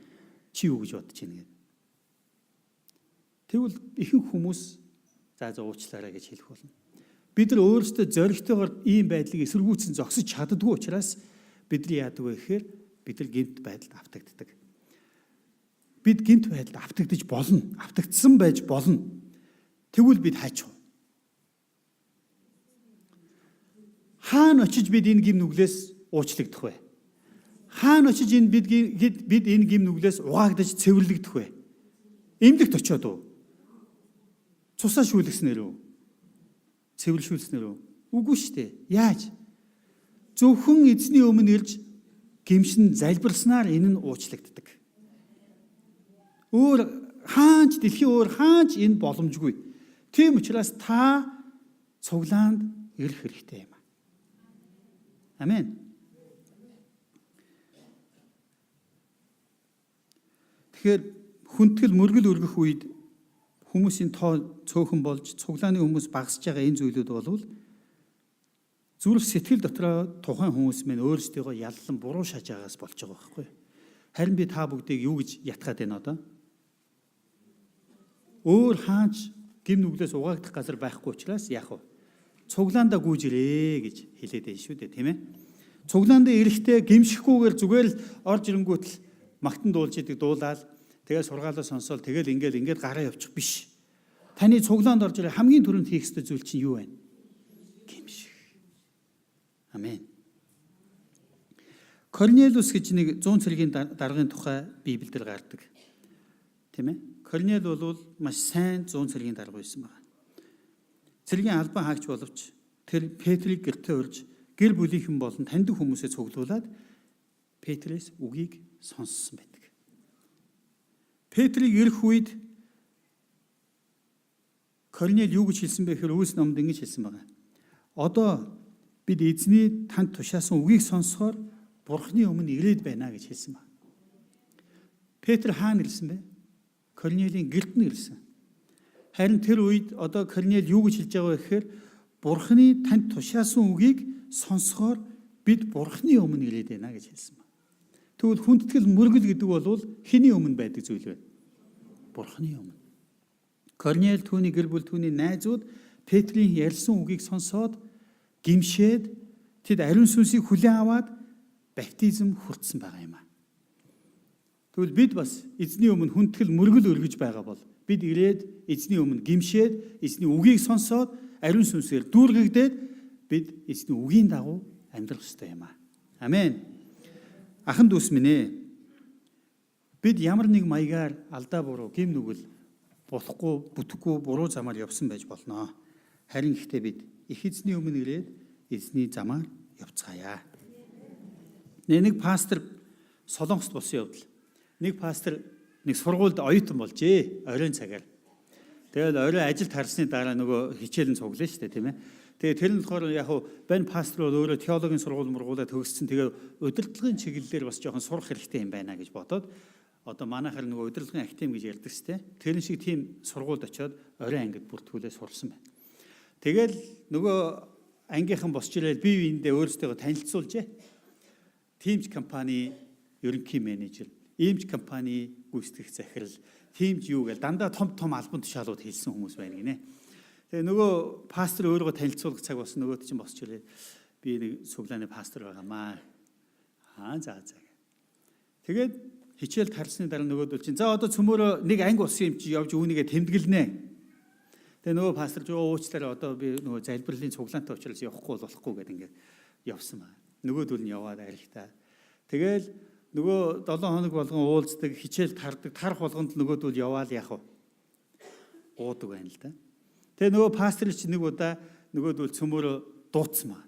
Speaker 1: Чи юу гэж бодож байна гэдэг. Тэгвэл ихэнх хүмүүс за за уучлаарай гэж хэлэх болно. Бид нар өөрсдөө зоригтойгоор ийм байдлыг эсэргүүцэн зогсож чаддгүй учраас бидний яадаг вэ гэхээр бид нар гэмт байдалд автагддаг. Бид гэмт байдалд автагдаж болно. Автагдсан байж болно. Тэгвэл бид хайчих. Хаана очиж бид энэ гим нүглээс уучлагдах вэ? Хаана очиж энэ бид энэ гим нүглээс угаагдаж цэвэрлэгдэх вэ? Эмнэлэгт очиод уу? Цусаа шүүлгэснээр үү? Цэвэрлшүүлснээр үү? Үгүй шүү дээ. Яаж? Зөвхөн эзний өмнө ирж гимшин залбирснаар энэ нь уучлагддаг. Өөр хаач дэлхийн өөр хаач энэ боломжгүй. Тийм учраас та цуглаанд ирэх хэрэгтэй юм. Амен. Тэгэхээр хүндэтгэл мөргөл өргөх үед хүмүүсийн тоо цөөхөн болж цуглааны хүмүүс багасж байгаа энэ зүйлүүд болвол зүрх сэтгэл дотроо тухайн хүмүүс минь өөрсдийгөө яллан буруу шаж байгаас болж байгаа байхгүй. Харин би та бүгдийг юу гэж ятгаад байна одоо? Өөр хаач гим нүглээс угаагдах газар байхгүй учраас яах вэ? Цуглаандаа гүйж ирээ гэж хэлээд байна шүү дээ, тийм ээ. Цуглаандаа ирэхдээ гимшихгүйгээр зүгээр л орж ирэнгүүт л магтан дуулж идэг дуулаад тэгээ сургаалаа сонсоол тэгэл ингээл ингээд гараа явчих биш. Таны цуглаанд орж ирэх хамгийн түрүүнд хийх ёстой зүйл чинь юу вэ? Гимших. Амен. Корнелиус гэж нэг 100 цэргийн даргын тухай Библиэлд гардаг. Тийм ээ. Корнел бол маш сайн 100 цэргийн дарга байсан байна. Цэргийн албан хаагч боловч тэр Петрийг гэртээ урьж гэр бүлийнхэн болон таньдаг хүмүүсээ цуглуулад Петрээс үгийг сонссон байдаг. Петрийг ирэх үед Корнел юу гэж хэлсэн бэ гэхээр Үйлс номд ингэж хэлсэн байна. Одоо бид эзний танд тушаасан үгийг сонсохоор Бурхны өмнө ирээд байна гэж хэлсэн байна. Петр хаана ирсэн бэ? Корнелийн гэрт нь ирсэн. Харин тэр үед одоо Корнел юу гэж хэлж байгаа вэ гэхээр Бурхны танд тушаасан үгийг сонсохоор бид Бурхны өмнө ирээд байна гэж хэлсэн байна. Тэгвэл хүндэтгэл мөргөл гэдэг бол хэний өмнө байдаг зүйл вэ? Бурхны өмнө. Корнел түүний гэр бүл түүний найзууд Петрийн ярьсан үгийг сонсоод гимшээд тэд ариун сүнсийг хүлээн аваад баптизм хүртсэн байгаа юм а. Тэгвэл бид бас эзний өмнө хүндэтгэл мөргөл өргөж байгаа бол бид ирээд эзний өмнө гимшээд эзний үгийг сонсоод ариун сүнсээр дүүргэгдээд бид эзний үгийн дагуу амьдрах ёстой юм а. Амен. Ахан дүүс минь ээ. Бид ямар нэг маягаар алдаа буруу гим нүгэл болохгүй бүтэхгүй буруу замаар явсан байж болно. Харин гэхдээ бид их эзний өмнө ирээд эзний замаар явцгаая. Нэг пастор Солонгост болсон явдал. Нэг пастор нэг сургуульд оюутан болжээ. Оройн цагаар. Тэгэл орой ажилд харсны дараа нөгөө хичээл нь цуглаа шүү дээ, тийм ээ. Тэгээ тэр нь болохоор яг хуу бань пастор бол өөрөө теологийн сургууль мургуулаа төгссөн. Тэгээ удирдлагын чиглэлээр бас жоохон сурах хэрэгтэй юм байна гэж бодоод одоо манайхаар нөгөө удирдлагын академи гэж ярьдаг шүү дээ. Тэрэн шиг тийм сургуульд очиод орой ангид бүртгүүлээ сурсан байна. Тэгэл нөгөө ангийнхан босч ирээд бие биендээ өөрсдийгөө танилцуулжээ. Тиймч компани ерөнхий менежер, иймч компани гүйцэтгэх захирал, тиймч юу гэл дандаа том том албан тушаалууд хийсэн хүмүүс байна гинэ. Тэгээ нөгөө пастор өөрийгөө танилцуулах цаг болсон нөгөөт чинь босч ирээд би нэг цуглааны пастор байгаамаа. Аа за за. Тэгээд хичээл тарсны дараа нөгөөдөл чинь за одоо цөмөөрөө нэг анги болсон юм чи явж үүнийгээ тэмдэглэнэ. Тэгээ нөгөө пастор ч уучлаарай, одоо би нөгөө залбирлын цуглаантай учраас явахгүй болохгүй гэдэг ингээд явсан байна. Нөгөөдөл нь яваад арихтаа. Тэгэл нөгөө 7 хоног болгон уулздаг, хичээл тардаг, тарах болгонд нөгөөдөл яваал яах вэ? Уудаг байна л да. Тэгээ нөгөө пастор чи нэг удаа нөгөөдөл цөмөрөө дууцсан ба.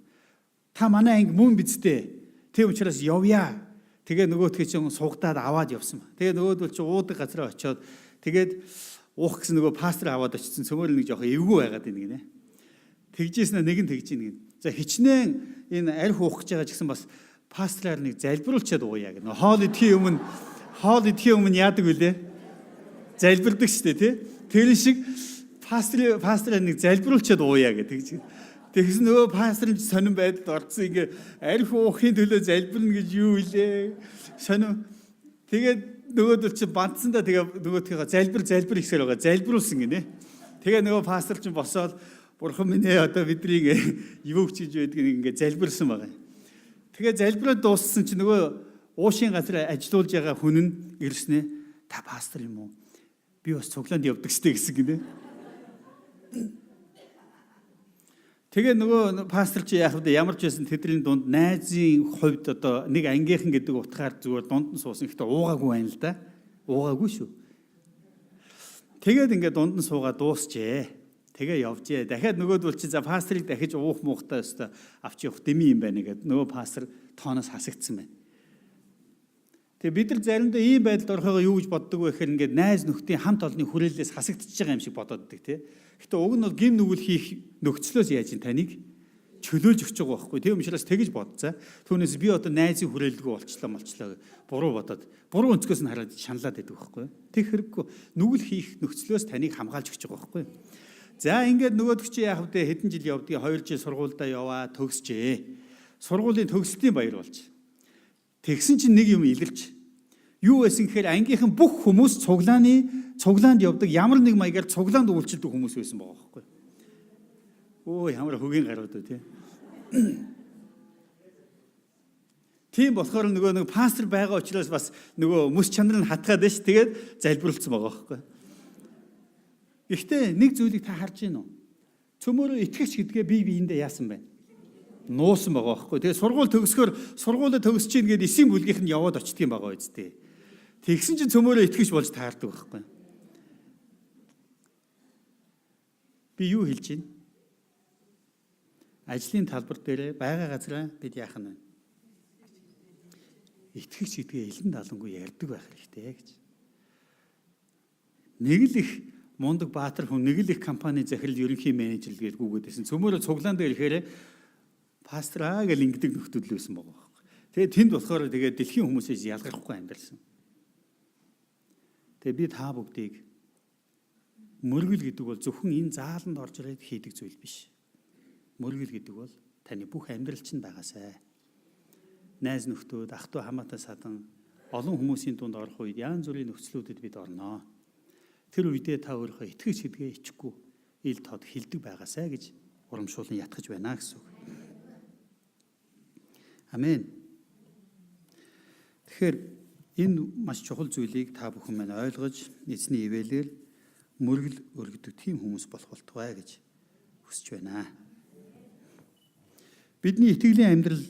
Speaker 1: Та манай анги мөн биз дээ. Тийм учраас явъя. Тэгээ нөгөөтгөө чинь сугадаад аваад явсан ба. Тэгээ нөгөөдөл чи уудаг газараа очиод тэгээд уух гэсэн нөгөө пастор аваад очсон, цөмөр нэг жоох эвгүй байгаад байна гинэ. Тэгжсэн нэг нь тэгж гин. За, хичнээн энэ арх уух гэж байгаа ч гэсэн бас пастораар нэг залбируулчаад ууя гэнэ. Хоол идэхийн өмнө яадаг вүлээ? Залбирдаг шүү дээ, тий? Тэр шиг пастораар нэг залбируулчаад ууя гэх тэгж. Тэгсэн нөгөө пастор нь сонин байдалд орцсон, ингээ арх уухын төлөө залбирна гэж юу илээ. Сонин. Тэгээд нөгөөдөл чи бандсандаа тэгээ нөгөөдхийгөө залбир залбир ихсээр байгаа. Залбируулсан гинэ. Тэгээ нөгөө пастор чинь босоод "Бурхан минь ээ, одоо бидний юу ч гэж байдгийг" ингээ залбирсан байгаа. Тэгээ залбираад дууссан чи нөгөө уушийн газар ажилуулж байгаа хүн нь ирснэ. "Та пастор юм уу? Би бас цуглаанд явдаг штэ" гэсэн гинэ. Тэгээ нөгөө пастор чи яах вэ? Ямар ч байсан тэдний дунд найзын хувьд одоо нэг ангийнхан гэдэг утгаар зүгээр дунд нь суусан. Гэхдээ уугаагүй байна л да. Уугаагүй шүү. Тэгээд ингээд дунд нь суугаад дуусчээ. Тэгээ явжээ. Дахиад нөгөөдөл чи за пасторыг дахиж уух муухтай өстой авч явах дэмий юм байна гэд нөгөө пастор тооноос хасагдсан байна. Тэгээ бид нар заримдаа ийм байдалд орохоо юу гэж боддог вэ гэхээр ингээд найз нөхдийн хамт олонны хүрээллээс хасагдчихж байгаа юм шиг бодоод байдаг, тий. Гэтэ уг нь бол гэм нүгэл хийх нөхцлөөс яаж ин таныг чөлөөлж өгч байгаа байхгүй. Тийм учраас тэгэж бодцаа. Түүнээс би одоо найзын хүрээлэлгүй болчлоо молчлоо буруу бодоод, буруу өнцгөөс нь хараад шаналаад байдаг байхгүй. Тэг хэрэггүй. Нүгэл хийх нөхцлөөс таныг хамгаалж өгч байгаа байхгүй. За, ингээд нөгөөдөг чи яах вэ? Хэдэн жил явдгийг, 2 жил сургуульдаа яваа, төгсжээ. Сургуулийн төгсөлтийн баяр болж. Тэгсэн чинь нэг юм илэрч, юу байсан гэхээр ангийнхан бүх хүмүүс цуглаанд явдаг, ямар нэг маягаар цуглаанд үйлчилдэг хүмүүс байсан байгаа байхгүй. Өө, ямар хөгийн гарууд вэ, тий. Тийм болохоор нөгөө нэг пастор байгаа учраас бас нөгөө мэс чанар нь хатгаад ш, тэгээд залбируулсан байгаа байхгүй. Гэхдээ нэг зүйлийг та харж байна уу? Цөмөрөө итгэгч гэдгээ бие биендээ яасан бэ? Нуусан байгаа байхгүй. Тэгээ сургууль төгсгөр сургуулаа төгсөж чинь гээд эсийн бүлгийнх нь яваад очдөг юм байгаа үсттэй. Тэгсэн чинь цөмөрөө итгэгч болж таардаг байхгүй. Би юу хэлж байна? Ажлын талбар дээр байгаа газараа бид яах нь вэ? Итгэгч гэдгээ элен далангүй ярьдаг байх хэрэгтэй гэж. Нэг л их мундаг баатар хүн, нэг л их компани захирал, ерөнхий менежер гэж гүгээд байсан. Цөмөрөө цуглаан дээр ирэхээр пастраа гэл ингэдэг нөхдөл байсан байгаа байхгүй. Тэгээд тэнд болохоор тэгээд дэлхийн хүмүүсээс ялгархгүй амьдарсан. Тэгээ би та бүгдийг мөргөл гэдэг бол зөвхөн энэ зааланд орж ирээд хийдэг зүйл биш. Мөргөл гэдэг бол таны бүх амьдрал чинь байгаасай. Найз нөхдүүд, ах トゥ хамаатай садан олон хүмүүсийн дунд орох үед янз бүрийн нөхцлүүдэд бид орноо. Тэр үедээ та өөрийнхөө итгэж гэдгээ ичихгүй ил тод хилдэг байгаасай гэж урамшуулан ятгах байна гэсэн үг. Амен. Тэгэхээр энэ маш чухал зүйлийг та бүхэн маань ойлгож, эзний ивэлээр мөргөл өргөдөг тийм хүмүүс болох болтугай гэж хүсэж байна. Бидний итгэлийн амьдрал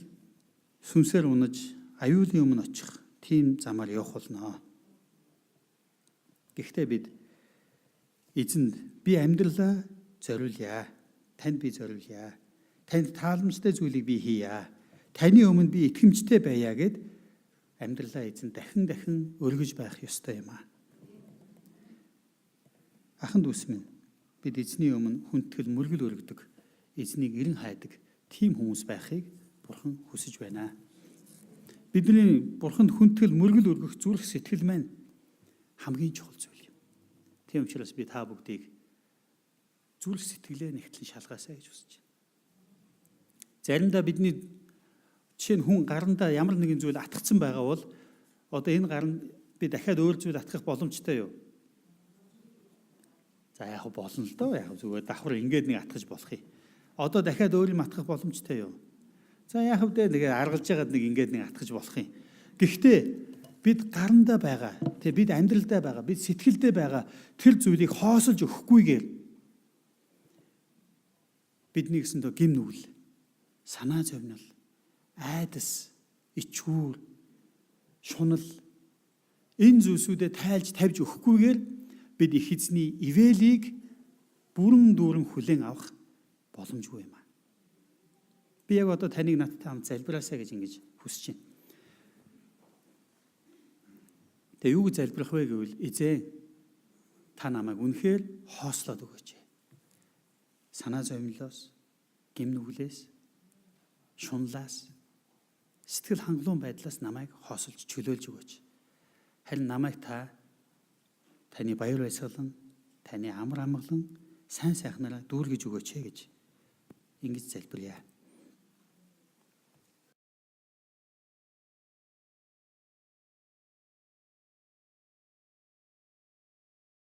Speaker 1: сүнсээр унаж, аюулын өмнө очих тийм замаар явах болно. Гэхдээ бид эзэнд би амьдралаа зориулъя. Танд би зориулъя. Танд тааламжтай зүйлийг би хийе. Таны өмнө би итгэмжтэй байя гэд амьдралаа эзэн дахин дахин өргөж байх ёстой юм аа. Аханд дүүс минь, бид эзний өмнө хүндэтгэл мөргөл өргөдөг, эзнийг эрен хайдаг тийм хүмүүс байхыг Бурхан хүсэж байна. Бидний Бурханд хүндэтгэл мөргөл өргөх зүрх сэтгэл маань хамгийн чухал зүйл юм. Тийм учраас би та бүгдийг зүрх сэтгэлээ нэгтлэн шалгаасай гэж хүсэж байна. Заримдаа бидний, жишээ нь, хүн гарандаа ямар нэгэн зүйл атгцсан байгаа бол одоо энэ гаранд би дахиад өөр зүйл атгах боломжтой юу? За, яг болно л доо, яг зүгээр давхар ингээд нэг атгах болох юм. Одоо дахиад өөр юм атгах боломжтой юу? За, яг вэ, нэг аргалж байгаад нэг ингээд нэг атгах болох юм. Гэхдээ бид гарандаа байгаа, тэг бид амьдралдаа байгаа, бид сэтгэлдээ байгаа тэр зүйлийг хоосолж өгөхгүйгээр Бидний гэсэндээ гим нүгэл, санаа зовнил, айдас, ичгүүр, шунал энэ зүйлсүүдэд тайлж тавьж өгөхгүйгээр бид их эзний ивэлийг бүрэн дүүрэн хүлээн авах боломжгүй юм аа. Би яг одоо таныг надтай хамт залбираасаа гэж ингэж хүсэж байна. Тэгээ юу гэж залбирах вэ гэвэл эзэн та намайг үнэхээр хоослоод өгөөч. Санаа зовнилоос, гим нүглээс, шунлаас, сэтгэл хангалуун байдлаас намайг хоосолж чөлөөлж өгөөч. Харин намайг та таны баяр баясгалан, таны амар амгалан, сайн сайхнараа дүүргэж өгөөч гэж ингэж залбирая.